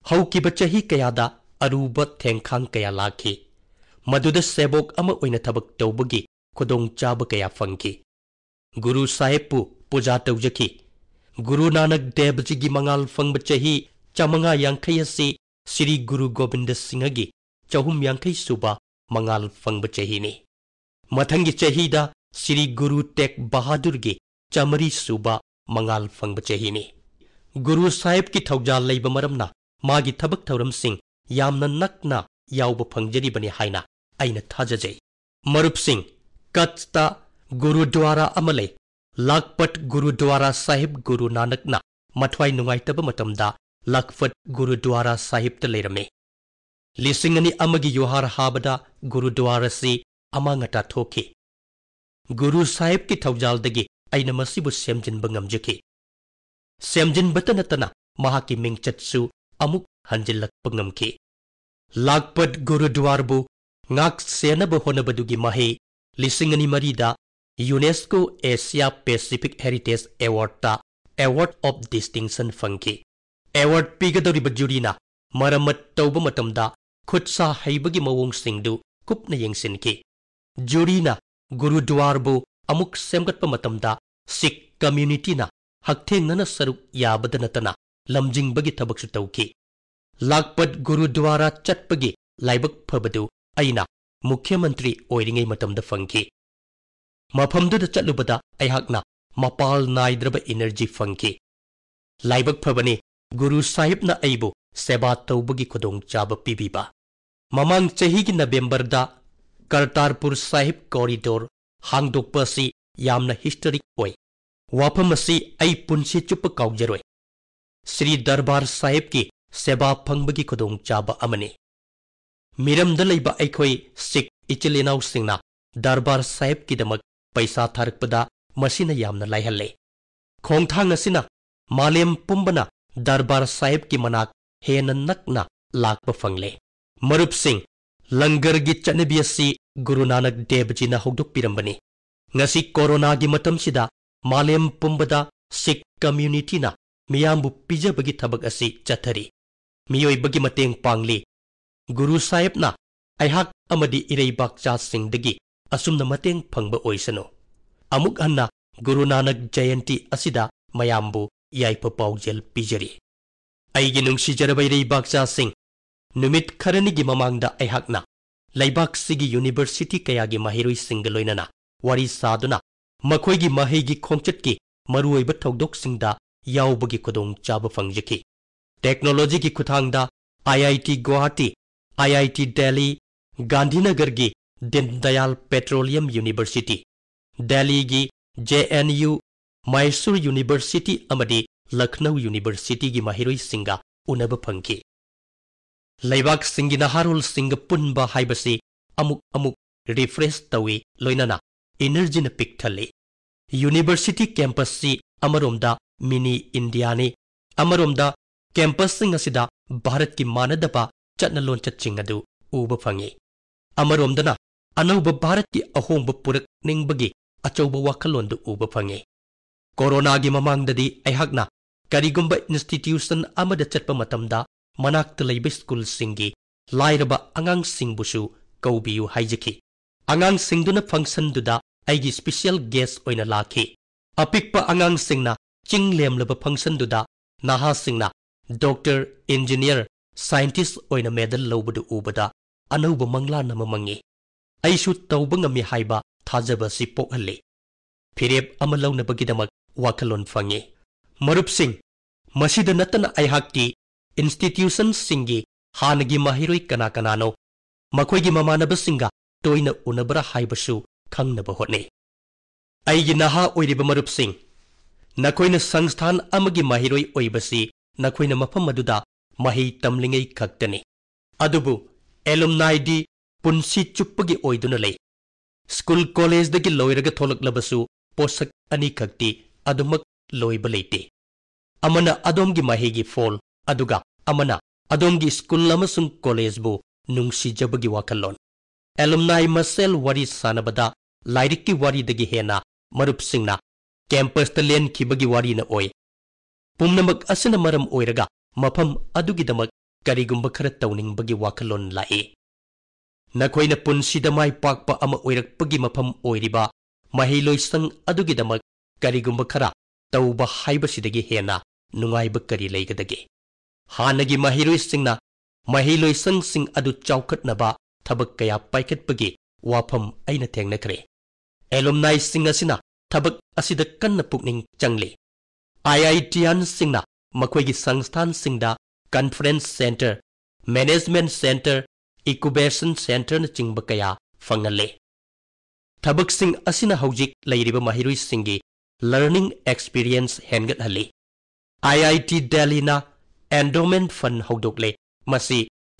ꯍꯧꯈꯤꯕ ꯆꯍꯤ ꯀꯌꯥꯗ ꯑꯔꯨꯕ ꯊꯦꯡꯈꯥꯡ ꯀꯌꯥ ꯂꯥꯛꯈꯤ꯫ ꯃꯗꯨꯗ ꯁꯦꯕꯣꯛ ꯑꯃ ꯑꯣꯏꯅ ꯊꯕꯛ ꯇꯧꯕꯒꯤ ꯈꯨꯗꯣꯡꯆꯥꯕ ꯀꯌꯥ ꯐꯪꯈꯤ꯫ ꯒꯨꯔꯨ ꯁꯥꯍꯦꯕꯄꯨ ꯄꯨꯖꯥ ꯇꯧꯖꯈꯤ꯫ ꯒꯨꯔꯨ ꯅꯥꯅꯛ ꯗꯦꯕꯖꯤꯒꯤ ꯃꯉꯥꯜ ꯐꯪꯕ ꯆꯍꯤ ꯆꯥꯃꯉꯥ ꯌꯥꯡꯈꯩ ꯑꯁꯤ ꯁ꯭ꯔꯤ ꯒꯨꯔꯨ ꯒꯣꯕꯤꯟꯗ ꯁꯤꯡꯍꯒꯤ ꯆꯍꯨꯝ ꯌꯥꯡꯈꯩ ꯁꯨꯕ ꯃꯉꯥꯜ ꯐꯪꯕ ꯆꯍꯤꯅꯤ꯫ ꯃꯊꯪꯒꯤ ꯆꯍꯤꯗ ꯁ꯭ꯔꯤ ꯒꯨꯔꯨ ꯇꯦꯒ ꯕꯍꯥꯗꯨꯔꯒꯤ ꯆꯥꯃꯔꯤ ꯁꯨꯕ ꯃꯉꯥꯜ ꯐꯪꯕ ꯆꯍꯤꯅꯤ꯫ ꯒꯨꯔꯨ ꯁꯥꯍꯦꯕꯀꯤ ꯊꯧꯖꯥꯜ ꯂꯩꯕ ꯃꯔꯝꯅ ꯃꯥꯒꯤ ꯊꯕꯛ ꯊꯧꯔꯝꯁꯤꯡ ꯌꯥꯝꯅ ꯅꯛꯅ ꯌꯥꯎꯕ ꯐꯪꯖꯔꯤꯕꯅꯤ ꯍꯥꯏꯅ ꯑꯩꯅ ꯊꯥꯖꯖꯩ꯫ ꯃꯔꯨꯞꯁꯤꯡ, ꯀꯠꯁꯇ ꯒꯨꯔꯨꯗ꯭ꯋꯥꯔꯥ ꯑꯃ ꯂꯩ꯫ ꯂꯥꯈꯄꯠ ꯒꯨꯔꯨꯗ꯭ꯋꯥꯔꯥ ꯁꯥꯍꯤꯕ ꯒꯨꯔꯨ ꯅꯥꯅꯛꯅ ꯃꯊ꯭ꯋꯥꯏ ꯅꯨꯡꯉꯥꯏꯇꯕ ꯃꯇꯝꯗ ꯂꯥꯈꯄꯠ ꯒꯨꯔꯨꯗ꯭ꯋꯥꯔꯥ ꯁꯥꯍꯤꯕꯇ ꯂꯩꯔꯝꯃꯤ꯫ ꯂꯤꯁꯤꯡ ꯑꯅꯤ ꯑꯃꯒꯤ ꯌꯨꯍꯥꯔ ꯍꯥꯕꯗ ꯒꯨꯔꯨꯗ꯭ꯋꯥꯔꯥꯁꯤ ꯑꯃꯥꯡ ꯑꯇꯥ ꯊꯣꯛꯈꯤ꯫ ꯒꯨꯔꯨ ꯁꯥꯍꯦꯕꯀꯤ ꯊꯧꯖꯥꯜꯗꯒꯤ ꯑꯩꯅ ꯃꯁꯤꯕꯨ ꯁꯦꯝꯖꯤꯟꯕ ꯉꯝꯖꯈꯤ꯫ ꯁꯦꯝꯖꯤꯟꯕꯇ ꯅꯠꯇꯅ ꯃꯍꯥꯛꯀꯤ ꯃꯤꯡꯆꯠꯁꯨ ꯑꯃꯨꯛ ꯍꯟꯖꯤꯜꯂꯛꯄ ꯉꯝꯈꯤ꯫ ꯂꯥꯈꯄꯠ ꯒꯨꯔꯨꯗ꯭ꯋꯥꯔꯕꯨ ꯉꯥꯛ ꯁꯦꯟꯅꯕ ꯍꯣꯠꯅꯕꯗꯨꯒꯤ ꯃꯍꯩ ꯂꯤꯁꯤꯡ ꯑꯅꯤ ꯃꯔꯤꯗ ꯌꯨꯅꯦꯁꯀꯣ ꯑꯦꯁꯤꯌꯥ ꯄꯦꯁꯤꯐꯤꯛ ꯍꯦꯔꯤꯇꯦꯖ ꯑꯦꯋꯥꯔꯗꯇ Award of Distinction ꯐꯪꯈꯤ꯫ Award ꯄꯤꯒꯗꯧꯔꯤꯕ ꯖꯨꯔꯤꯅ ꯃꯔꯝꯃꯠ ꯇꯧꯕ ꯃꯇꯝꯗ ꯈꯨꯠꯁꯥ ꯍꯩꯕꯒꯤ ꯃꯑꯣꯡꯁꯤꯡꯗꯨ ꯀꯨꯞꯅ ꯌꯦꯡꯁꯤꯟꯈꯤ꯫ ꯖꯨꯔꯤꯅ ꯒꯨꯔꯨꯗ꯭ꯋꯥꯔꯕꯨ ꯑꯃꯨꯛ ꯁꯦꯝꯒꯠꯄ ꯃꯇꯝꯗ ꯁꯤꯈ ꯀꯝꯌꯨꯅꯤꯇꯤꯅ ꯍꯛꯊꯦꯡꯅꯅ ꯁꯔꯨꯛ ꯌꯥꯕꯗ ꯅꯠꯇꯅ ꯂꯝꯖꯤꯡꯕꯒꯤ ꯊꯕꯛꯁꯨ ꯇꯧꯈꯤ꯫ ꯂꯥꯈꯄꯠ ꯒꯨꯔꯨꯗ꯭ꯋꯥꯔꯥ ꯆꯠꯄꯒꯤ ꯂꯥꯏꯕꯛ ꯐꯕꯗꯨ ꯑꯩꯅ ꯃꯨꯈ꯭ꯌ ꯃꯟꯇ꯭ꯔꯤ ꯑꯣꯏꯔꯤꯉꯩ ꯃꯇꯝꯗ ꯐꯪꯈꯤ꯫ ꯃꯐꯝꯗꯨꯗ ꯆꯠꯂꯨꯕꯗ ꯑꯩꯍꯥꯛꯅ ꯃꯄꯥꯜ ꯅꯥꯏꯗ꯭ꯔꯕ ꯏꯅꯔꯖꯤ ꯐꯪꯈꯤ꯫ ꯂꯥꯏꯕꯛ ꯐꯕꯅꯤ, ꯒꯨꯔꯨ ꯁꯥꯍꯤꯕꯅ ꯑꯩꯕꯨ ꯁꯦꯕꯥ ꯇꯧꯕꯒꯤ ꯈꯨꯗꯣꯡꯆꯥꯕ ꯄꯤꯕꯤꯕ꯫ ꯃꯃꯥꯡ ꯆꯍꯤꯒꯤ ꯅꯕꯦꯝꯕꯔꯗ ꯀꯔꯇꯥꯔꯄꯨꯔ ꯁꯥꯍꯤꯕ ꯀꯣꯔꯤꯗꯣꯔ ꯍꯥꯡꯗꯣꯛꯄ ꯑꯁꯤ ꯌꯥꯝꯅ ꯍꯤꯁꯇꯣꯔꯤꯛ ꯑꯣꯏ꯫ ꯋꯥꯐꯝ ꯑꯁꯤ ꯑꯩ ꯄꯨꯟꯁꯤ ꯆꯨꯞꯄ ꯀꯥꯎꯖꯔꯣꯏ꯫ ꯁ꯭ꯔꯤ ꯗꯔꯕꯥꯔ ꯁꯥꯍꯤꯕꯀꯤ ꯁꯦꯕꯥ ꯐꯪꯕꯒꯤ ꯈꯨꯗꯣꯡꯆꯥꯕ ꯑꯃꯅꯤ꯫ ꯃꯤꯔꯝꯗ ꯂꯩꯕ ꯑꯩꯈꯣꯏ ꯁꯤꯈ ꯏꯆꯤꯜ ꯏꯅꯥꯎꯁꯤꯡꯅ ꯗꯔꯕꯥꯔ ꯁꯥꯍꯤꯕꯀꯤꯗꯃꯛ ꯄꯩꯁꯥ ꯊꯥꯔꯛꯄꯗ ꯃꯁꯤꯅ ꯌꯥꯝꯅ ꯂꯥꯏꯍꯜꯂꯦ꯫ ꯈꯣꯡꯊꯥꯡ ꯑꯁꯤꯅ ꯃꯥꯂꯦꯝ ꯄꯨꯝꯕꯅ ꯗꯔꯕꯥꯔ ꯁꯥꯍꯤꯕꯀꯤ ꯃꯅꯥꯛ ꯍꯦꯟꯅ ꯅꯛꯅ ꯂꯥꯛꯄ ꯐꯪꯂꯦ꯫ ꯃꯔꯨꯞꯁꯤꯡ, ꯂꯪꯒꯔꯒꯤ ꯆꯠꯅꯕꯤ ꯑꯁꯤ ꯒꯨꯔꯨ ꯅꯥꯅꯛ ꯗꯦꯕꯖꯤꯅ ꯍꯧꯗꯣꯛꯄꯤꯔꯝꯕꯅꯤ꯫ ꯉꯁꯤ ꯀꯣꯔꯣꯅꯥꯒꯤ ꯃꯇꯝꯁꯤꯗ ꯃꯥꯂꯦꯝ ꯄꯨꯝꯕꯗ ꯁꯤꯈ ꯀꯝꯌꯨꯅꯤꯇꯤꯅ ꯃꯤꯌꯥꯝꯕꯨ ꯄꯤꯖꯕꯒꯤ ꯊꯕꯛ ꯑꯁꯤ ꯆꯠꯊꯔꯤ꯫ ꯃꯤꯑꯣꯏꯕꯒꯤ ꯃꯇꯦꯡ ꯄꯥꯡꯂꯤ꯫ ꯒꯨꯔꯨ ꯁꯥꯍꯦꯕꯅ ꯑꯩꯍꯥꯛ ꯑꯃꯗꯤ ꯏꯔꯩꯕꯥꯛꯆꯥꯁꯤꯡꯗꯒꯤ ꯑꯁꯨꯝꯅ ꯃꯇꯦꯡ ꯐꯪꯕ ꯑꯣꯏꯁꯅꯨ꯫ ꯑꯃꯨꯛ ꯍꯟꯅ ꯒꯨꯔꯨ ꯅꯥꯅꯛ ꯖꯌꯟꯇꯤ ꯑꯁꯤꯗ ꯃꯌꯥꯝꯕꯨ ꯌꯥꯏꯐ ꯄꯥꯎꯖꯦꯜ ꯄꯤꯖꯔꯤ꯫ ꯑꯩꯒꯤ ꯅꯨꯡꯁꯤꯖꯔꯕ ꯏꯔꯩꯕꯥꯛꯆꯥꯁꯤꯡ, ꯅꯨꯃꯤꯠ ꯈꯔꯅꯤꯒꯤ ꯃꯃꯥꯡꯗ ꯑꯩꯍꯥꯛꯅ ꯂꯩꯕꯥꯛꯁꯤꯒꯤ ꯌꯨꯅꯤꯚꯔꯁꯤꯇꯤ ꯀꯌꯥꯒꯤ ꯃꯍꯩꯔꯣꯏꯁꯤꯡꯒ ꯂꯣꯏꯅꯅ ꯋꯥꯔꯤ ꯁꯥꯗꯨꯅ ꯃꯈꯣꯏꯒꯤ ꯃꯍꯩꯒꯤ ꯈꯣꯡꯆꯠꯀꯤ ꯃꯔꯨꯑꯣꯏꯕ ꯊꯧꯗꯣꯛꯁꯤꯡꯗ ꯌꯥꯎꯕꯒꯤ ꯈꯨꯗꯣꯡꯆꯥꯕ ꯐꯪꯖꯈꯤ꯫ ꯇꯦꯛꯅꯣꯂꯣꯖꯤꯒꯤ ꯈꯨꯠꯊꯥꯡꯗ IIT ꯒꯨꯋꯥꯍꯥꯇꯤ, IIT ꯗꯦꯜꯂꯤ, ꯒꯥꯟꯙꯤꯅꯒꯔꯒꯤ ꯗꯤꯟ ꯗꯌꯥꯜ ꯄꯦꯇ꯭ꯔꯣꯂꯤꯌꯝ ꯌꯨꯅꯤꯚꯔꯁꯤꯇꯤ, ꯗꯦꯜꯂꯤꯒꯤ JNU, ꯃꯥꯏꯁꯨꯔ ꯌꯨꯅꯤꯚꯔꯁꯤꯇꯤ ꯑꯃꯗꯤ ꯂꯈꯅꯧ ꯌꯨꯅꯤꯚꯔꯁꯤꯇꯤꯒꯤ ꯃꯍꯩꯔꯣꯏꯁꯤꯡꯒ ꯎꯅꯕ ꯐꯪꯈꯤ꯫ ꯂꯩꯕꯥꯛꯁꯤꯡꯒꯤ ꯅꯍꯥꯔꯣꯜꯁꯤꯡꯒ ꯄꯨꯟꯕ ꯍꯥꯏꯕꯁꯤ ꯑꯃꯨꯛ ꯑꯃꯨꯛ ꯔꯤꯐ꯭ꯔꯦꯁ ꯇꯧꯏ, ꯂꯣꯏꯅꯅ ꯏꯅꯔꯖꯤꯅ ꯄꯤꯛ ꯊꯜꯂꯤ꯫ ꯌꯨꯅꯤꯚꯔꯁꯤꯇꯤ ꯀꯦꯝꯄꯁꯁꯤ ꯑꯃꯔꯣꯝꯗ ꯃꯤꯅꯤ ꯏꯟꯗꯤꯌꯥꯅꯤ, ꯑꯃꯔꯣꯝꯗ ꯀꯦꯝꯄꯁꯁꯤꯡ ꯑꯁꯤꯗ ꯚꯥꯔꯠꯀꯤ ꯃꯥꯟꯅꯗꯕ ꯆꯠꯅ ꯂꯣꯟꯆꯠꯁꯤꯡ ꯑꯗꯨ ꯎꯕ ꯐꯪꯏ꯫ ꯑꯃꯔꯣꯝꯗꯅ ꯑꯅꯧꯕ ꯚꯥꯔꯠꯀꯤ ꯑꯍꯣꯡꯕ ꯄꯨꯔꯛꯅꯤꯡꯕꯒꯤ ꯑꯆꯧꯕ ꯋꯥꯈꯜꯂꯣꯟꯗꯨ ꯎꯕ ꯐꯪꯏ꯫ ꯀꯣꯔꯣꯅꯥꯒꯤ ꯃꯃꯥꯡꯗꯗꯤ ꯑꯩꯍꯥꯛꯅ ꯀꯔꯤꯒꯨꯝꯕ institution ꯑꯃꯗ ꯆꯠꯄ ꯃꯇꯝꯗ ꯃꯅꯥꯛꯇ ꯂꯩꯕ ꯁ꯭ꯀꯨꯜꯁꯤꯡꯒꯤ ꯂꯥꯏꯔꯕ ꯑꯉꯥꯡꯁꯤꯡꯕꯨꯁꯨ ꯀꯧꯕꯤꯌꯨ ꯍꯥꯏꯖꯈꯤ꯫ ꯑꯉꯥꯡꯁꯤꯡꯗꯨꯅ functionꯗꯨꯗ ꯑꯩꯒꯤ special guest ꯑꯣꯏꯅ ꯂꯥꯛꯈꯤ꯫ ꯑꯄꯤꯛꯄ ꯑꯉꯥꯡꯁꯤꯡꯅ ꯆꯤꯡ ꯂꯦꯝꯂꯕ functionꯗꯨꯗ ꯅꯍꯥꯁꯤꯡꯅ doctor, engineer, scientist ꯑꯣꯏꯅ medal ꯂꯧꯕꯗꯨ ꯎꯕꯗ ꯑꯅꯧꯕ ꯃꯪꯂꯥꯟ ꯑꯃ ꯃꯪꯉꯤ꯫ ꯑꯩꯁꯨ ꯇꯧꯕ ꯉꯝꯃꯤ ꯍꯥꯏꯕ ꯊꯥꯖꯕ ꯑꯁꯤ ꯄꯣꯛꯍꯜꯂꯤ꯫ ꯐꯤꯔꯦꯞ ꯑꯃ ꯂꯧꯅꯕꯒꯤꯗꯃꯛ ꯋꯥꯈꯜꯂꯣꯟ ꯐꯪꯉꯤ꯫ ꯃꯔꯨꯞꯁꯤꯡ, ꯃꯁꯤꯗ ꯅꯠꯇꯅ ꯑꯩꯍꯥꯛꯀꯤ institutionꯁꯤꯡꯒꯤ ꯍꯥꯟꯅꯒꯤ ꯃꯍꯩꯔꯣꯏ ꯀꯅꯥ ꯀꯅꯥꯅꯣ, ꯃꯈꯣꯏꯒꯤ ꯃꯃꯥꯟꯅꯕꯁꯤꯡꯒ ꯇꯣꯏꯅ ꯎꯅꯕ꯭ꯔꯥ ꯍꯥꯏꯕꯁꯨ ꯈꯪꯅꯕ ꯍꯣꯠꯅꯩ꯫ ꯑꯩꯒꯤ ꯅꯍꯥ ꯑꯣꯏꯔꯤꯕ ꯃꯔꯨꯞꯁꯤꯡ, ꯅꯈꯣꯏꯅ ꯁꯪꯁꯊꯥꯟ ꯑꯃꯒꯤ ꯃꯍꯩꯔꯣꯏ ꯑꯣꯏꯕꯁꯤ ꯅꯈꯣꯏꯅ ꯃꯐꯝ ꯑꯗꯨꯗ ꯃꯍꯩ ꯇꯝꯂꯤꯉꯩ ꯈꯛꯇꯅꯤ꯫ ꯑꯗꯨꯕꯨ alumniꯗꯤ ꯄꯨꯟꯁꯤ ꯆꯨꯞꯄꯒꯤ ꯑꯣꯏꯗꯨꯅ ꯂꯩ꯫ ꯁ꯭ꯀꯨꯜ ꯀꯣꯂꯦꯖꯗꯒꯤ ꯂꯣꯏꯔꯒ ꯊꯣꯛꯂꯛꯂꯕꯁꯨ ꯄꯣꯠꯁꯛ ꯑꯅꯤꯈꯛꯇꯤ ꯑꯗꯨꯃꯛ ꯂꯣꯏꯕ ꯂꯩꯇꯦ꯫ ꯑꯃꯅ ꯑꯗꯣꯝꯒꯤ ꯃꯍꯩꯒꯤ ꯐꯣꯜ, ꯑꯗꯨꯒ ꯑꯃꯅ ꯑꯗꯣꯝꯒꯤ ꯁ꯭ꯀꯨꯜ ꯑꯃꯁꯨꯡ ꯀꯣꯂꯦꯖꯕꯨ ꯅꯨꯡꯁꯤꯖꯕꯒꯤ ꯋꯥꯈꯜꯂꯣꯟ꯫ Alumni ꯃꯁꯦꯜ ꯋꯥꯔꯤ ꯁꯥꯅꯕꯗ ꯂꯥꯏꯔꯤꯛꯀꯤ ꯋꯥꯔꯤꯗꯒꯤ ꯍꯦꯟꯅ ꯃꯔꯨꯞꯁꯤꯡꯅ campusꯇ ꯂꯦꯟꯈꯤꯕꯒꯤ ꯋꯥꯔꯤꯅ ꯑꯣꯏ꯫ ꯄꯨꯝꯅꯃꯛ ꯑꯁꯤꯅ ꯃꯔꯝ ꯑꯣꯏꯔꯒ ꯃꯐꯝ ꯑꯗꯨꯒꯤꯗꯃꯛ ꯀꯔꯤꯒꯨꯝꯕ ꯈꯔ ꯇꯧꯅꯤꯡꯕꯒꯤ ꯋꯥꯈꯜꯂꯣꯟ ꯂꯥꯛꯏ꯫ ꯅꯈꯣꯏꯅ ꯄꯨꯟꯁꯤꯗ ꯃꯥꯏ ꯄꯥꯛꯄ ꯑꯃ ꯑꯣꯏꯔꯛꯄꯒꯤ ꯃꯐꯝ ꯑꯣꯏꯔꯤꯕ ꯃꯍꯩꯂꯣꯏꯁꯪ ꯑꯗꯨꯒꯤꯗꯃꯛ ꯀꯔꯤꯒꯨꯝꯕ ꯈꯔ ꯇꯧꯕ ꯍꯥꯏꯕꯁꯤꯗꯒꯤ ꯍꯦꯟꯅ ꯅꯨꯡꯉꯥꯏꯕ ꯀꯔꯤ ꯂꯩꯒꯗꯒꯦ? ꯍꯥꯟꯅꯒꯤ ꯃꯍꯩꯔꯣꯏꯁꯤꯡꯅ ꯃꯍꯩꯂꯣꯏꯁꯪꯁꯤꯡ ꯑꯗꯨ ꯆꯥꯎꯈꯠꯅꯕ ꯊꯕꯛ ꯀꯌꯥ ꯄꯥꯏꯈꯠꯄꯒꯤ ꯋꯥꯐꯝ ꯑꯩꯅ ꯊꯦꯡꯅꯈ꯭ꯔꯦ꯫ Alumniꯁꯤꯡ ꯑꯁꯤꯅ ꯊꯕꯛ ꯑꯁꯤꯗ ꯀꯟꯅ ꯄꯨꯛꯅꯤꯡ ꯆꯪꯂꯤ꯫ IITianꯁꯤꯡꯅ ꯃꯈꯣꯏꯒꯤ ꯁꯪꯁꯊꯥꯟꯁꯤꯡꯗ conference centre, management centre, incubation centreꯅꯆꯤꯡꯕ ꯀꯌꯥ ꯐꯪꯍꯜꯂꯦ꯫ ꯊꯕꯛꯁꯤꯡ ꯑꯁꯤꯅ ꯍꯧꯖꯤꯛ ꯂꯩꯔꯤꯕ ꯃꯍꯩꯔꯣꯏꯁꯤꯡꯒꯤ learning experience ꯍꯦꯟꯒꯠꯍꯜꯂꯤ꯫ IIT Delhiꯅ endowment fund ꯍꯧꯗꯣꯛꯂꯦ꯫ ꯃꯁꯤ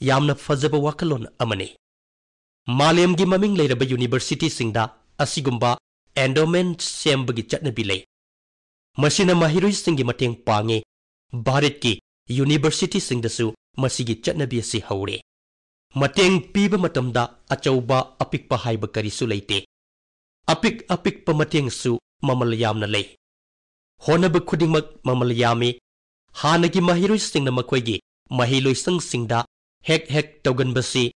ꯌꯥꯝꯅ ꯐꯖꯕ ꯋꯥꯈꯜꯂꯣꯟ ꯑꯃꯅꯤ꯫ ꯃꯥꯂꯦꯝꯒꯤ ꯃꯃꯤꯡ ꯂꯩꯔꯕ universityꯁꯤꯡꯗ ꯑꯁꯤꯒꯨꯝꯕ endowment ꯁꯦꯝꯕꯒꯤ ꯆꯠꯅꯕꯤ ꯂꯩ꯫ ꯃꯁꯤꯅ ꯃꯍꯩꯔꯣꯏꯁꯤꯡꯒꯤ ꯃꯇꯦꯡ ꯄꯥꯡꯉꯤ꯫ ꯚꯥꯔꯠꯀꯤ universityꯁꯤꯡꯗꯁꯨ ꯃꯁꯤꯒꯤ ꯆꯠꯅꯕꯤ ꯑꯁꯤ ꯍꯧꯔꯦ꯫ ꯃꯇꯦꯡ ꯄꯤꯕ ꯃꯇꯝꯗ ꯑꯆꯧꯕ ꯑꯄꯤꯛꯄ ꯍꯥꯏꯕ ꯀꯔꯤꯁꯨ ꯂꯩꯇꯦ꯫ ꯑꯄꯤꯛ ꯑꯄꯤꯛꯄ ꯃꯇꯦꯡꯁꯨ ꯃꯃꯜ ꯌꯥꯝꯅ ꯂꯩ꯫ ꯍꯣꯠꯅꯕ ꯈꯨꯗꯤꯡꯃꯛ ꯃꯃꯜ ꯌꯥꯝꯃꯤ꯫ ꯍꯥꯟꯅꯒꯤ ꯃꯍꯩꯔꯣꯏꯁꯤꯡꯅ ꯃꯈꯣꯏꯒꯤ ꯃꯍꯩꯂꯣꯏꯁꯪꯁꯤꯡꯗ ꯍꯦꯛ ꯍꯦꯛ ꯇꯧꯒꯟꯕꯁꯤ